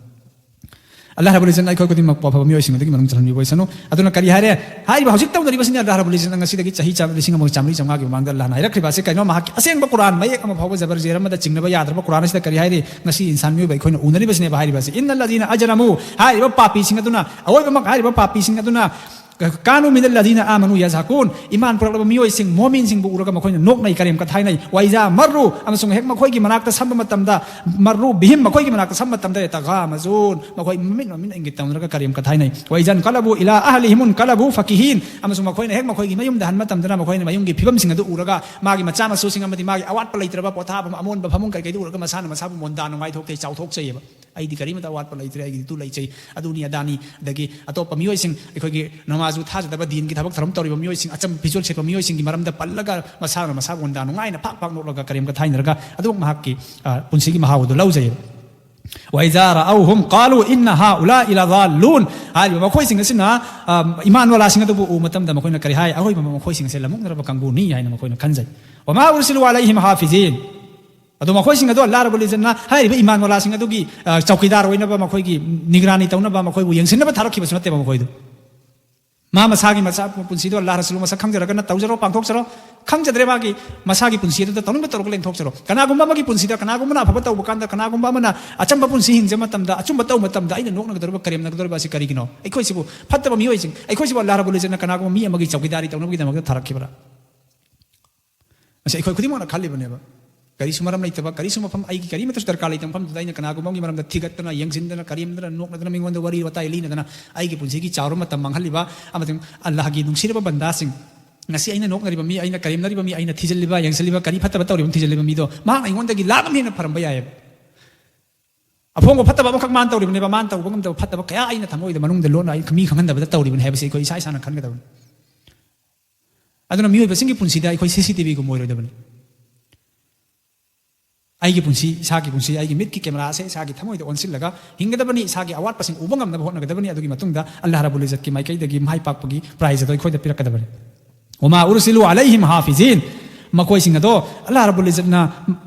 ꯑꯜꯂꯥꯍ ꯔꯕꯨꯜ ꯏꯖꯠꯅ ꯑꯩꯈꯣꯏ ꯈꯨꯗꯤꯡꯃꯛꯄꯨ ꯑꯐꯕ ꯃꯤꯑꯣꯏꯁꯤꯡ ꯑꯗꯨꯒꯤ ꯃꯅꯨꯡ ꯆꯜꯍꯟꯕꯤꯕ ꯑꯣꯏꯁꯅꯨ꯫ ꯑꯗꯨꯅ ꯀꯔꯤ ꯍꯥꯏꯔꯦ? ꯍꯥꯏꯔꯤꯕ ꯍꯧꯖꯤꯛ ꯇꯧꯅꯔꯤꯕꯁꯤꯅ ꯑꯜꯂꯥꯍ ꯔꯕꯨꯜ ꯏꯖꯠꯅ ꯉꯁꯤꯗꯒꯤ ꯆꯍꯤ ꯆꯥꯝ-, ꯂꯤꯁꯤꯡ ꯑꯃꯒ ꯆꯥꯃꯔꯤ ꯆꯥꯝꯃꯉꯥꯒꯤ ꯃꯃꯥꯡꯗ ꯑꯜꯂꯥꯍꯅ ꯍꯥꯏꯔꯛꯈ꯭ꯔꯤꯕ ꯑꯁꯤ ꯀꯩꯅꯣ? ꯃꯍꯥꯛꯀꯤ ꯑꯁꯦꯡꯕ ꯀꯨꯔꯥꯟ ꯃꯌꯦꯛ ꯑꯃ ꯐꯥꯎꯕ ꯖꯕꯔ ꯖꯦꯔ ꯑꯃꯗ ꯆꯤꯡꯅꯕ ꯌꯥꯗ꯭ꯔꯕ ꯀꯨꯔꯥꯟ ꯑꯁꯤꯗ ꯀꯔꯤ ꯍꯥꯏꯔꯤ? ꯉꯁꯤ ꯏꯟꯁꯥꯟ ꯃꯤꯑꯣꯏꯕ ꯑꯩꯈꯣꯏꯅ ꯎꯅꯔꯤꯕꯁꯤꯅꯦꯕ ꯍꯥꯏꯔꯤꯕ ꯑꯁꯤ꯫ "ꯏꯟꯅ ꯂꯖꯤꯅ ꯑꯖꯔꯃꯨ", ꯍꯥꯏꯔꯤꯕ ꯄꯥꯄꯤꯁꯤꯡ ꯑꯗꯨꯅ, ꯑꯋꯣꯏꯕꯃꯛ ꯍꯥꯏꯔꯤꯕ ꯄꯥꯄꯤꯁꯤꯡ ꯑꯗꯨꯅ, "ꯀꯥꯅꯨ ꯃꯤꯅ ꯂꯖꯤꯅ ꯑꯥꯃꯅꯨ ꯌꯖꯍꯀꯨꯟ", ꯏꯃꯥꯟ ꯄꯨꯔꯛꯂꯕ ꯃꯤꯑꯣꯏꯁꯤꯡ, ꯃꯣꯃꯤꯟꯁꯤꯡꯕꯨ ꯎꯔꯒ ꯃꯈꯣꯏꯅ ꯅꯣꯛꯅꯩ, ꯀꯔꯦꯝ ꯀꯊꯥꯏꯅꯩ꯫ "ꯋꯥꯏꯖꯥ ꯃꯔꯨ", ꯑꯃꯁꯨꯡ ꯍꯦꯛ ꯃꯈꯣꯏꯒꯤ ꯃꯅꯥꯛꯇ ꯁꯝꯕ ꯃꯇꯝꯗ, "ꯃꯔꯨ ꯕꯤꯍꯤꯝ", ꯃꯈꯣꯏꯒꯤ ꯃꯅꯥꯛꯇ ꯁꯝꯕ ꯃꯇꯝꯗ, "ꯇꯒꯥꯃꯖꯨꯟ", ꯃꯈꯣꯏ ꯃꯃꯤꯠ ꯃꯃꯤꯠ ꯏꯪꯒꯤꯠ ꯇꯧꯅꯔꯒ ꯀꯔꯦꯝ ꯀꯊꯥꯏꯅꯩ꯫ "ꯋꯥꯏꯖꯥꯟ ꯀꯂꯕꯨ ꯏꯂꯥ ꯑꯍꯂꯤꯍꯤꯃꯨꯟ ꯀꯂꯕꯨ ꯐꯀꯤꯍꯤꯟ", ꯑꯃꯁꯨꯡ ꯃꯈꯣꯏꯅ ꯍꯦꯛ ꯃꯈꯣꯏꯒꯤ ꯃꯌꯨꯝꯗ ꯍꯟꯕ ꯃꯇꯝꯗꯅ ꯃꯈꯣꯏꯅ ꯃꯌꯨꯝꯒꯤ ꯐꯤꯕꯝꯁꯤꯡ ꯑꯗꯨ ꯎꯔꯒ ꯃꯥꯒꯤ ꯃꯆꯥ ꯃꯁꯨꯁꯤꯡ ꯑꯃꯗꯤ ꯃꯥꯒꯤ ꯑꯋꯥꯠꯄ ꯂꯩꯇ꯭ꯔꯕ ꯄꯣꯊꯥꯐꯝ, ꯑꯃꯣꯟꯕ ꯐꯃꯨꯡ ꯀꯩꯀꯩꯗꯨ ꯎꯔꯒ ꯃꯁꯥꯅ ꯃꯁꯥꯕꯨ ꯃꯣꯟꯗꯥ ꯅꯨꯡꯉꯥꯏꯊꯣꯛꯆꯩ, ꯆꯥꯎꯊꯣꯛꯆꯩꯌꯦꯕ꯫ "ꯑꯩꯗꯤ ꯀꯔꯤꯃꯇ ꯑꯋꯥꯠꯄ ꯂꯩꯇ꯭ꯔꯦ, ꯑꯩꯒꯤꯗꯤ ꯇꯨ ꯂꯩꯖꯩ", ꯑꯗꯨꯅꯤ ꯑꯗꯥꯅꯤ꯫ ꯑꯗꯒꯤ ꯑꯇꯣꯞꯄ ꯃꯤꯑꯣꯏꯁꯤꯡ, ꯑꯩꯈꯣꯏꯒꯤ ꯅꯃꯥꯖꯁꯨ ꯊꯥꯖꯗꯕ, ꯗꯤꯟꯒꯤ ꯊꯕꯛ ꯊꯧꯔꯝ ꯇꯧꯔꯤꯕ ꯃꯤꯑꯣꯏꯁꯤꯡ, ꯑꯆꯝꯕ ꯐꯤꯖꯣꯜ ꯁꯦꯠꯄ ꯃꯤꯑꯣꯏꯁꯤꯡꯒꯤ ꯃꯔꯝꯗ ꯄꯜꯂꯒ ꯃꯁꯥꯅ ꯃꯁꯥꯕꯨ ꯃꯣꯟꯗꯥ ꯅꯨꯡꯉꯥꯏꯅ ꯐꯥꯛ ꯐꯥꯛ ꯅꯣꯛꯂꯒ ꯀꯔꯦꯝ ꯀꯊꯥꯏꯅꯔꯒ ꯑꯗꯨꯃꯛ ꯃꯍꯥꯛꯀꯤ, ꯑ, ꯄꯨꯟꯁꯤꯒꯤ ꯃꯍꯥꯎ ꯑꯗꯨ ꯂꯧꯖꯩ꯫ "ꯋꯥꯏꯖꯥ ꯔꯥꯎꯍꯨꯝ ꯀꯥꯂꯨ ꯏꯟꯅ ꯍꯥꯎꯂꯥ ꯏꯂꯥ ꯂꯨꯟ", ꯍꯥꯏꯔꯤꯕ ꯃꯈꯣꯏꯁꯤꯡ ꯑꯁꯤꯅ, ꯑ, ꯏꯃꯥꯟ ꯋꯥꯂꯥꯁꯤꯡ ꯑꯗꯨꯕꯨ ꯎꯕ ꯃꯇꯝꯗ ꯃꯈꯣꯏꯅ ꯀꯔꯤ ꯍꯥꯏ? "ꯑꯔꯣꯏꯕ ꯃꯈꯣꯏꯁꯤꯡ ꯑꯁꯤ ꯂꯝꯃꯨꯛꯅꯔꯕ ꯀꯥꯡꯕꯨꯅꯤ" ꯍꯥꯏꯅ ꯃꯈꯣꯏꯅ ꯈꯟꯖꯩ꯫ "ꯋꯃꯥ ꯎꯔꯁꯤꯂꯨ ꯑꯂꯩꯍꯤꯝ ꯍꯥꯐꯤꯖꯤꯟ", ꯑꯗꯣ ꯃꯈꯣꯏꯁꯤꯡ ꯑꯗꯣ ꯑꯜꯂꯥꯍ ꯔꯕꯨꯜ ꯏꯖꯠꯅ ꯍꯥꯏꯔꯤꯕ ꯏꯃꯥꯟ ꯋꯥꯂꯥꯁꯤꯡ ꯑꯗꯨꯒꯤ, ꯑ, ꯆꯧꯀꯤꯗꯥꯔ ꯑꯣꯏꯅꯕ, ꯃꯈꯣꯏꯒꯤ ꯅꯤꯒꯔꯥꯅꯤ ꯇꯧꯅꯕ, ꯃꯈꯣꯏꯕꯨ ꯌꯦꯡꯁꯤꯟꯅꯕ ꯊꯥꯔꯛꯈꯤꯕꯁꯨ ꯅꯠꯇꯦꯕ꯫ ꯃꯈꯣꯏꯗꯨ ꯃꯥ ꯃꯁꯥꯒꯤ ꯃꯆꯥ ꯄꯨꯟꯁꯤꯗꯣ ꯑꯜꯂꯥꯍ ꯔꯁꯨꯜ ꯃꯁꯛ ꯈꯪꯖꯔꯒꯅ ꯇꯧꯖꯔꯣ, ꯄꯥꯡꯊꯣꯛꯆꯔꯣ, ꯈꯪꯖꯗ꯭ꯔꯦ, ꯃꯥꯒꯤ ꯃꯁꯥꯒꯤ ꯄꯨꯟꯁꯤ ꯑꯗꯨꯗ ꯇꯧꯅꯤꯡꯕ ꯇꯧꯔꯒ ꯂꯦꯟꯊꯣꯛꯆꯔꯣ꯫ ꯀꯅꯥꯒꯨꯝꯕ ꯑꯃꯒꯤ ꯄꯨꯟꯁꯤꯗ, ꯀꯅꯥꯒꯨꯝꯕꯅ ꯑꯐꯕ ꯇꯧꯕ ꯀꯥꯟꯗ, ꯀꯅꯥꯒꯨꯝꯕ ꯑꯃꯅ ꯑꯆꯝꯕ ꯄꯨꯟꯁꯤ ꯍꯤꯡꯖꯕ ꯃꯇꯝꯗ, ꯑꯆꯨꯝꯕ ꯇꯧꯕ ꯃꯇꯝꯗ ꯑꯩꯅ ꯅꯣꯛꯅꯒꯗꯧꯔꯤꯕ, ꯀꯔꯦꯝꯅꯒꯗꯧꯔꯤꯕ ꯑꯁꯤ ꯀꯔꯤꯒꯤꯅꯣ? ꯑꯩꯈꯣꯏꯁꯤꯕꯨ ꯐꯠꯇꯕ ꯃꯤꯑꯣꯏꯁꯤꯡ, ꯑꯩꯈꯣꯏꯁꯤꯕꯨ ꯑꯜꯂꯥꯍ ꯔꯕꯨꯜ ꯏꯖꯠꯅ ꯀꯅꯥꯒꯨꯝꯕ ꯃꯤ ꯑꯃꯒꯤ ꯆꯧꯀꯤꯗꯥꯔꯤ ꯇꯧꯅꯕꯒꯤꯗꯃꯛꯇ ꯊꯥꯔꯛꯈꯤꯕ꯭ꯔꯥ? ꯃꯁꯤ ꯑꯩꯈꯣꯏ ꯈꯨꯗꯤꯡꯃꯛꯅ ꯈꯜꯂꯤꯕꯅꯦꯕ꯫ ꯀꯔꯤꯁꯨ ꯃꯔꯝ ꯂꯩꯇꯕ, ꯀꯔꯤꯁꯨ ꯃꯐꯝ, ꯑꯩꯒꯤ ꯀꯔꯤꯃꯠꯇꯁꯨ ꯗꯔꯀꯥꯔ ꯂꯩꯇꯕ ꯃꯐꯝꯗꯨꯗ ꯑꯩꯅ ꯀꯅꯥꯒꯨꯝꯕ ꯑꯃꯒꯤ ꯃꯔꯝꯗ ꯊꯤꯒꯠꯇꯅ, ꯌꯦꯡꯁꯤꯟꯗꯅ, ꯀꯔꯦꯝꯗꯅ, ꯅꯣꯛꯅꯗꯅ, ꯃꯤꯉꯣꯟꯗ ꯋꯥꯔꯤ ꯋꯥꯇꯥꯏ ꯂꯤꯅꯗꯅ ꯑꯩꯒꯤ ꯄꯨꯟꯁꯤꯒꯤ ꯆꯥꯎꯔꯕ ꯃꯇꯝ ꯃꯥꯡꯍꯜꯂꯤꯕ ꯑꯃꯁꯨꯡ ꯑꯜꯂꯥꯍꯒꯤ ꯅꯨꯡꯁꯤꯔꯕ ꯕꯟꯗꯥꯁꯤꯡ, ꯉꯁꯤ ꯑꯩꯅ ꯅꯣꯛꯅꯔꯤꯕ ꯃꯤ, ꯑꯩꯅ ꯀꯔꯦꯝꯅꯔꯤꯕ ꯃꯤ, ꯑꯩꯅ ꯊꯤꯖꯤꯜꯂꯤꯕ, ꯌꯦꯡꯁꯤꯜꯂꯤꯕ, ꯀꯔꯤ ꯐꯠꯇꯕ ꯇꯧꯔꯤꯕ ꯊꯤꯖꯤꯜꯂꯤꯕ ꯃꯤꯗꯣ ꯃꯍꯥꯛꯅ ꯑꯩꯉꯣꯟꯗꯒꯤ ꯂꯥꯛ ꯑꯃ ꯍꯦꯟꯅ ꯐꯔꯝꯕ ꯌꯥꯏꯑꯕ꯫ ꯑꯐꯣꯡꯕ ꯐꯠꯇꯕ ꯑꯃꯈꯛ ꯃꯥꯅ ꯇꯧꯔꯤꯕꯅꯦꯕ, ꯃꯥꯅ ꯇꯧꯕ ꯉꯝꯗꯕ ꯐꯠꯇꯕ ꯀꯌꯥ ꯑꯩꯅ ꯊꯃꯣꯏꯗ ꯃꯅꯨꯡꯗ ꯂꯣꯟꯅ ꯑꯩ ꯃꯤ ꯈꯪꯍꯟꯗꯕꯗ ꯇꯧꯔꯤꯕꯅꯤ ꯍꯥꯏꯕꯁꯤ ꯑꯩꯈꯣꯏ ꯏꯁꯥ ꯏꯁꯥꯅ ꯈꯟꯒꯗꯕꯅꯤ꯫ ꯑꯗꯨꯅ ꯃꯤꯑꯣꯏꯕꯁꯤꯡꯒꯤ ꯄꯨꯟꯁꯤꯗ ꯑꯩꯈꯣꯏ ꯁꯤ ꯁꯤ ꯇꯤ ꯚꯤꯒꯨꯝꯕ ꯑꯣꯏꯔꯣꯏꯗꯕꯅꯤ꯫ ꯑꯩꯒꯤ ꯄꯨꯟꯁꯤ, ꯏꯁꯥꯒꯤ ꯄꯨꯟꯁꯤ, ꯑꯩꯒꯤ ꯃꯤꯠꯀꯤ ꯀꯦꯃꯦꯔꯥ ꯑꯁꯦ ꯏꯁꯥꯒꯤ ꯊꯃꯣꯏꯗ ꯑꯣꯟꯁꯤꯜꯂꯒ ꯍꯤꯡꯒꯗꯕꯅꯤ, ꯏꯁꯥꯒꯤ ꯑꯋꯥꯠꯄꯁꯤꯡ ꯎꯕ ꯉꯝꯅꯕ ꯍꯣꯠꯅꯒꯗꯕꯅꯤ, ꯑꯗꯨꯒꯤ ꯃꯇꯨꯡꯗ ꯑꯜꯂꯥꯍ ꯔꯕꯨꯜ ꯏꯖꯠꯀꯤ ꯃꯥꯏꯀꯩꯗꯒꯤ ꯃꯍꯥꯏ ꯄꯥꯛꯄꯒꯤ ꯄ꯭ꯔꯥꯏꯖ ꯑꯗꯨ ꯑꯩꯈꯣꯏꯗ ꯄꯤꯔꯛꯀꯗꯕꯅꯤ꯫ "ꯋꯃꯥ ꯎꯔꯁꯤꯂꯨ ꯑꯂꯩꯍꯤꯝ ꯍꯥꯐꯤꯖꯤꯟ", ꯃꯈꯣꯏꯁꯤꯡ ꯑꯗꯣ ꯑꯜꯂꯥꯍ ꯔꯕꯨꯜ ꯏꯖꯠꯅ,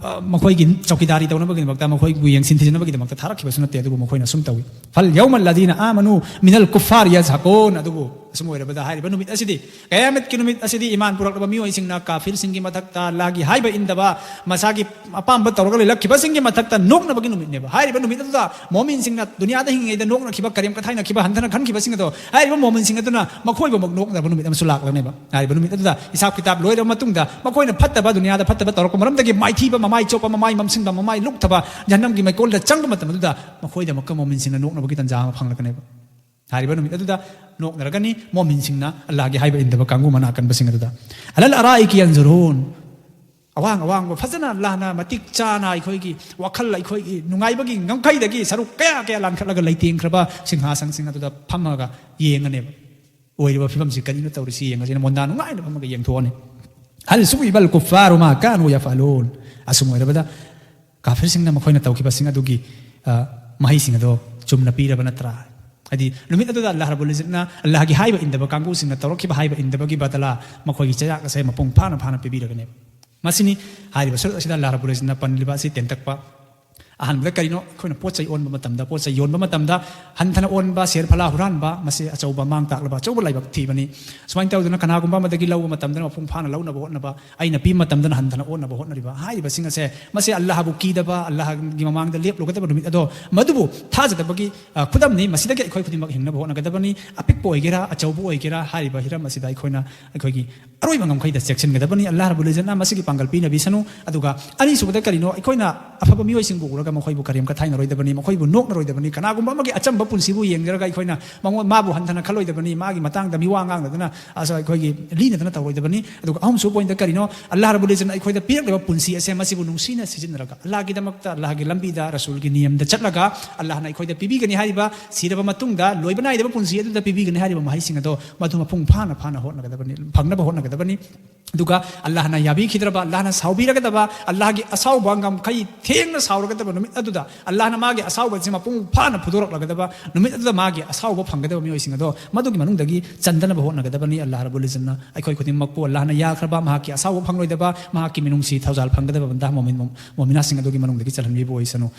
ꯑ, ꯃꯈꯣꯏꯒꯤ ꯆꯧꯀꯤꯗꯥꯔꯤ ꯇꯧꯅꯕꯒꯤꯗꯃꯛꯇ, ꯃꯈꯣꯏꯕꯨ ꯌꯦꯡꯁꯤꯟ ꯊꯤꯖꯅꯕꯒꯤꯗꯃꯛꯇ ꯊꯥꯔꯛꯈꯤꯕꯁꯨ ꯅꯠꯇꯦ, ꯑꯗꯨꯕꯨ ꯃꯈꯣꯏꯅ ꯑꯁꯨꯝ ꯇꯧꯏ꯫ "ꯐꯜ ꯌꯧꯃ ꯂꯗꯤꯅ ꯑꯥꯃꯅꯨ ꯃꯤꯅꯜ ꯀꯨꯐꯥꯔ ꯌꯖꯍꯀꯣꯟ", ꯑꯗꯨꯕꯨ ꯑꯁꯨꯝ ꯑꯣꯏꯔꯕꯗ ꯍꯥꯏꯔꯤꯕ ꯅꯨꯃꯤꯠ ꯑꯁꯤꯗꯤ, ꯀꯌꯥꯃꯠꯀꯤ ꯅꯨꯃꯤꯠ ꯑꯁꯤꯗꯤ ꯏꯃꯥꯟ ꯄꯨꯔꯛꯂꯕ ꯃꯤꯑꯣꯏꯁꯤꯡꯅ ꯀꯥꯐꯤꯔꯁꯤꯡꯒꯤ ꯃꯊꯛꯇ, ꯑꯜꯂꯥꯍꯒꯤ ꯍꯥꯏꯕ ꯏꯟꯗꯕ, ꯃꯁꯥꯒꯤ ꯑꯄꯥꯝꯕ ꯇꯧꯔꯒ ꯂꯩꯂꯛꯈꯤꯕꯁꯤꯡꯒꯤ ꯃꯊꯛꯇ ꯅꯣꯛꯅꯕꯒꯤ ꯅꯨꯃꯤꯠꯅꯦꯕ꯫ ꯍꯥꯏꯔꯤꯕ ꯅꯨꯃꯤꯠ ꯑꯗꯨꯗ ꯃꯣꯃꯤꯟꯁꯤꯡꯅ ꯗꯨꯅꯤꯌꯥꯗ ꯍꯤꯡꯉꯤꯉꯩꯗ ꯅꯣꯛꯅꯈꯤꯕ, ꯀꯔꯦꯝ ꯀꯊꯥꯏꯅꯈꯤꯕ, ꯍꯟꯊꯅ ꯈꯟꯈꯤꯕꯁꯤꯡ ꯑꯗꯣ ꯍꯥꯏꯔꯤꯕ ꯃꯣꯃꯤꯟꯁꯤꯡ ꯑꯗꯨꯅ ꯃꯈꯣꯏꯕꯨ ꯑꯃꯨꯛ ꯅꯣꯛꯅꯕ ꯅꯨꯃꯤꯠ ꯑꯃꯁꯨ ꯂꯥꯛꯂꯅꯦꯕ꯫ ꯍꯥꯏꯔꯤꯕ ꯅꯨꯃꯤꯠ ꯑꯗꯨꯗ ꯍꯤꯁꯥꯕ ꯀꯤꯇꯥꯕ ꯂꯣꯏꯔꯕ ꯃꯇꯨꯡꯗ ꯃꯈꯣꯏꯅ ꯐꯠꯇꯕ, ꯗꯨꯅꯤꯌꯥꯗ ꯐꯠꯇꯕ ꯇꯧꯔꯛꯄ ꯃꯔꯝꯗꯒꯤ ꯃꯥꯏꯊꯤꯕ, ꯃꯃꯥꯏ ꯆꯣꯞꯄ, ꯃꯃꯥꯏ ꯃꯝꯁꯤꯟꯕ, ꯃꯃꯥꯏ ꯂꯨꯞꯊꯕ, ꯖꯍꯟꯅꯝꯒꯤ ꯃꯩꯀꯣꯜꯗ ꯆꯪꯕ ꯃꯇꯝ ꯑꯗꯨꯗ ꯃꯈꯣꯏꯗꯃꯛꯀ ꯃꯣꯃꯤꯟꯁꯤꯡꯅ ꯅꯣꯛꯅꯕꯒꯤ ꯇꯥꯟꯖꯥ ꯑꯃ ꯐꯪꯂꯛꯀꯅꯦꯕ꯫ ꯍꯥꯏꯔꯤꯕ ꯅꯨꯃꯤꯠ ꯑꯗꯨꯗ ꯅꯣꯛꯅꯔꯒꯅꯤ ꯃꯣꯃꯤꯟꯁꯤꯡꯅ, ꯑꯜꯂꯥꯍꯒꯤ ꯍꯥꯏꯕ ꯏꯟꯗꯕ ꯀꯥꯡꯕꯨ ꯃꯅꯥ ꯀꯟꯕꯁꯤꯡ ꯑꯗꯨꯗ꯫ "ꯑꯂꯜ ꯑꯔꯥꯏꯀꯤ ꯌꯟꯖꯨꯔꯨꯟ", ꯑꯋꯥꯡ ꯑꯋꯥꯡꯕ ꯐꯖꯅ ꯑꯜꯂꯥꯍꯅ ꯃꯇꯤꯛ ꯆꯥꯅ ꯑꯩꯈꯣꯏꯒꯤ ꯋꯥꯈꯜ, ꯑꯩꯈꯣꯏꯒꯤ ꯅꯨꯡꯉꯥꯏꯕꯒꯤ ꯉꯝꯈꯩꯗꯒꯤ ꯁꯔꯨꯛ ꯀꯌꯥ ꯀꯌꯥ ꯂꯥꯟꯈꯠꯂꯒ ꯂꯩꯇꯦꯡꯈ꯭ꯔꯕ ꯁꯤꯡꯍꯥꯁꯟꯁꯤꯡ ꯑꯗꯨꯗ ꯐꯝꯃꯒ ꯌꯦꯡꯉꯅꯦꯕ꯫ ꯑꯣꯏꯔꯤꯕ ꯐꯤꯕꯝꯁꯤ ꯀꯔꯤꯅꯣ ꯇꯧꯔꯤꯁꯤ ꯌꯦꯡꯉꯁꯤꯅ ꯃꯣꯟꯗꯥ ꯅꯨꯡꯉꯥꯏꯅ ꯐꯝꯃꯒ ꯌꯦꯡꯊꯣꯛꯑꯅꯤ꯫ "ꯍꯜ ꯁꯨꯏꯕꯜ ꯀꯨꯐꯥꯔꯨ ꯃꯥ ꯀꯥꯅꯨ ꯌꯐꯑꯂꯨꯟ", ꯑꯁꯨꯝ ꯑꯣꯏꯔꯕꯗ ꯀꯥꯐꯤꯔꯁꯤꯡꯅ ꯃꯈꯣꯏꯅ ꯇꯧꯈꯤꯕꯁꯤꯡ ꯑꯗꯨꯒꯤ, ꯑ, ꯃꯍꯩꯁꯤꯡ ꯑꯗꯣ ꯆꯨꯝꯅ ꯄꯤꯔꯕ ꯅꯠꯇ꯭ꯔꯥ? ꯍꯥꯏꯗꯤ ꯅꯨꯃꯤꯠ ꯑꯗꯨꯗ ꯑꯜꯂꯥꯍ ꯔꯕꯨꯜ ꯏꯖꯠꯅ ꯑꯜꯂꯥꯍꯒꯤ ꯍꯥꯏꯕ ꯏꯟꯗꯕ ꯀꯥꯡꯕꯨꯁꯤꯡꯅ ꯇꯧꯔꯛꯈꯤꯕ ꯍꯥꯏꯕ ꯏꯟꯗꯕꯒꯤ ꯕꯗꯂꯥ ꯃꯈꯣꯏꯒꯤ ꯆꯩꯔꯥꯛ ꯑꯁꯦ ꯃꯄꯨꯡ ꯐꯥꯅ ꯐꯥꯅ ꯄꯤꯕꯤꯔꯒꯅꯦꯕ꯫ ꯃꯁꯤꯅꯤ ꯍꯥꯏꯔꯤꯕ ꯁꯨꯔꯠ ꯑꯁꯤꯗ ꯑꯜꯂꯥꯍ ꯔꯕꯨꯜ ꯏꯖꯠꯅ ꯄꯟꯂꯤꯕ ꯑꯁꯤ ꯇꯦꯟꯇꯛꯄ꯫ ꯑꯍꯥꯟꯕꯗ ꯀꯔꯤꯅꯣ? ꯑꯩꯈꯣꯏꯅ ꯄꯣꯠ ꯆꯩ ꯑꯣꯟꯕ ꯃꯇꯝꯗ, ꯄꯣꯠ ꯆꯩ ꯌꯣꯟꯕ ꯃꯇꯝꯗ ꯍꯟꯊꯅ ꯑꯣꯟꯕ, ꯁꯦꯔ ꯐꯂꯥ ꯍꯨꯔꯥꯟꯕ, ꯃꯁꯤ ꯑꯆꯧꯕ ꯃꯥꯡ ꯇꯥꯛꯂꯕ ꯑꯆꯧꯕ ꯂꯥꯏꯕꯛ ꯊꯤꯕꯅꯤ꯫ ꯁꯨꯃꯥꯏꯅ ꯇꯧꯗꯅ ꯀꯅꯥꯒꯨꯝꯕ ꯑꯃꯗꯒꯤ ꯂꯧꯕ ꯃꯇꯝꯗꯅ ꯃꯄꯨꯡ ꯐꯥꯅ ꯂꯧꯅꯕ ꯍꯣꯠꯅꯕ, ꯑꯩꯅ ꯄꯤꯕ ꯃꯇꯝꯗꯅ ꯍꯟꯊꯅ ꯑꯣꯟꯅꯕ ꯍꯣꯠꯅꯔꯤꯕ ꯍꯥꯏꯔꯤꯕꯁꯤꯡ ꯑꯁꯦ, ꯃꯁꯤ ꯑꯜꯂꯥꯍꯕꯨ ꯀꯤꯗꯕ, ꯑꯜꯂꯥꯍꯒꯤ ꯃꯃꯥꯡꯗ ꯂꯦꯞꯂꯨꯒꯗꯕ ꯅꯨꯃꯤꯠ ꯑꯗꯣ, ꯃꯗꯨꯕꯨ ꯊꯥꯖꯗꯕꯒꯤ, ꯑ, ꯈꯨꯗꯝꯅꯤ꯫ ꯃꯁꯤꯗꯒꯤ ꯑꯩꯈꯣꯏ ꯈꯨꯗꯤꯡꯃꯛ ꯍꯤꯡꯅꯕ ꯍꯣꯠꯅꯒꯗꯕꯅꯤ꯫ ꯑꯄꯤꯛꯄ ꯑꯣꯏꯒꯦꯔꯥ, ꯑꯆꯧꯕ ꯑꯣꯏꯒꯦꯔꯥ, ꯍꯥꯏꯔꯤꯕ ꯍꯤꯔꯝ ꯑꯁꯤꯗ ꯑꯩꯈꯣꯏꯅ ꯑꯩꯈꯣꯏꯒꯤ ꯑꯔꯣꯏꯕ ꯉꯝꯈꯩꯗ ꯆꯦꯛꯁꯤꯟꯒꯗꯕꯅꯤ꯫ ꯑꯜꯂꯥꯍ ꯔꯕꯨꯜ ꯏꯖꯠꯅ ꯃꯁꯤꯒꯤ ꯄꯥꯡꯒꯜ ꯄꯤꯅꯕꯤꯁꯅꯨ꯫ ꯑꯗꯨꯒ ꯑꯅꯤꯁꯨꯕꯗ ꯀꯔꯤꯅꯣ? ꯑꯩꯈꯣꯏꯅ ꯑꯐꯕ ꯃꯤꯑꯣꯏꯁꯤꯡꯕꯨ ꯎꯔꯒ ꯃꯈꯣꯏꯕꯨ ꯀꯔꯦꯝ ꯀꯊꯥꯏꯅꯔꯣꯏꯗꯕꯅꯤ, ꯃꯈꯣꯏꯕꯨ ꯅꯣꯛꯅꯔꯣꯏꯗꯕꯅꯤ꯫ ꯀꯅꯥꯒꯨꯝꯕ ꯑꯃꯒꯤ ꯑꯆꯝꯕ ꯄꯨꯟꯁꯤꯕꯨ ꯌꯦꯡꯖꯔꯒ ꯑꯩꯈꯣꯏꯅ ꯃꯉꯣꯟ, ꯃꯥꯕꯨ ꯍꯟꯊꯅ ꯈꯜꯂꯣꯏꯗꯕꯅꯤ, ꯃꯥꯒꯤ ꯃꯇꯥꯡꯗ ꯃꯤꯋꯥ ꯉꯥꯡꯗꯗꯅ, ꯑꯁ, ꯑꯩꯈꯣꯏꯒꯤ ꯂꯤꯅꯗꯅ ꯇꯧꯔꯣꯏꯗꯕꯅꯤ꯫ ꯑꯗꯨꯒ ꯑꯍꯨꯝꯁꯨꯕ ꯄꯣꯏꯟꯠꯇ ꯀꯔꯤꯅꯣ? ꯑꯜꯂꯥꯍ ꯔꯕꯨꯜ ꯏꯖꯠꯅ ꯑꯩꯈꯣꯏꯗ ꯄꯤꯔꯛꯂꯤꯕ ꯄꯨꯟꯁꯤ ꯑꯁꯦ ꯃꯁꯤꯕꯨ ꯅꯨꯡꯁꯤꯅ ꯁꯤꯖꯤꯟꯅꯔꯒ, ꯑꯜꯂꯥꯍꯒꯤꯗꯃꯛꯇ, ꯑꯜꯂꯥꯍꯒꯤ ꯂꯝꯕꯤꯗ, ꯔꯁꯨꯜꯒꯤ ꯅꯤꯌꯝꯗ ꯆꯠꯂꯒ, ꯑꯜꯂꯥꯍꯅ ꯑꯩꯈꯣꯏꯗ ꯄꯤꯕꯤꯒꯅꯤ ꯍꯥꯏꯔꯤꯕ, ꯁꯤꯔꯕ ꯃꯇꯨꯡꯗ ꯂꯣꯏꯕ ꯅꯥꯏꯗꯕ ꯄꯨꯟꯁꯤ ꯑꯗꯨꯗ ꯄꯤꯕꯤꯒꯅꯤ ꯍꯥꯏꯔꯤꯕ ꯃꯍꯩꯁꯤꯡ ꯑꯗꯣ ꯃꯗꯨ ꯃꯄꯨꯡ ꯐꯥꯅ ꯐꯥꯅ ꯍꯣꯠꯅꯒꯗꯕꯅꯤ, ꯐꯪꯅꯕ ꯍꯣꯠꯅꯒꯗꯕꯅꯤ꯫ ꯑꯗꯨꯒ ꯑꯜꯂꯥꯍꯅ ꯌꯥꯕꯤꯈꯤꯗ꯭ꯔꯕ, ꯑꯜꯂꯥꯍꯅ ꯁꯥꯎꯕꯤꯔꯒꯗꯕ, ꯑꯜꯂꯥꯍꯒꯤ ꯑꯁꯥꯎꯕ ꯉꯝꯈꯩ ꯊꯦꯡꯅ ꯁꯥꯎꯔꯒꯗꯕ ꯅꯨꯃꯤꯠ ꯑꯗꯨꯗ ꯑꯜꯂꯥꯍꯅ ꯃꯥꯒꯤ ꯑꯁꯥꯎꯕꯁꯤ ꯃꯄꯨꯡ ꯐꯥꯅ ꯐꯨꯗꯣꯔꯛꯂꯒꯗꯕ ꯅꯨꯃꯤꯠ ꯑꯗꯨꯗ ꯃꯥꯒꯤ ꯑꯁꯥꯎꯕ ꯐꯪꯒꯗꯕ ꯃꯤꯑꯣꯏꯁꯤꯡ ꯑꯗꯣ ꯃꯗꯨꯒꯤ ꯃꯅꯨꯡꯗꯒꯤ ꯆꯟꯗꯅꯕ ꯍꯣꯠꯅꯒꯗꯕꯅꯤ꯫ ꯑꯜꯂꯥꯍ ꯔꯕꯨꯜ ꯏꯖꯠꯅ ꯑꯩꯈꯣꯏ ꯈꯨꯗꯤꯡꯃꯛꯄꯨ ꯑꯜꯂꯥꯍꯅ ꯌꯥꯈ꯭ꯔꯕ, ꯃꯍꯥꯛꯀꯤ ꯑꯁꯥꯎꯕ ꯐꯪꯂꯣꯏꯗꯕ, ꯃꯍꯥꯛꯀꯤ ꯃꯤꯅꯨꯡꯁꯤ ꯊꯧꯖꯥꯜ ꯐꯪꯒꯗꯕ ꯕꯟꯗꯥ ꯃꯣꯃꯤꯟ ꯃꯣꯃꯤꯅꯥꯁꯤꯡ ꯑꯗꯨꯒꯤ ꯃꯅꯨꯡꯗꯒꯤ ꯆꯜꯍꯟꯕꯤꯕ ꯑꯣꯏꯁꯅꯨ꯫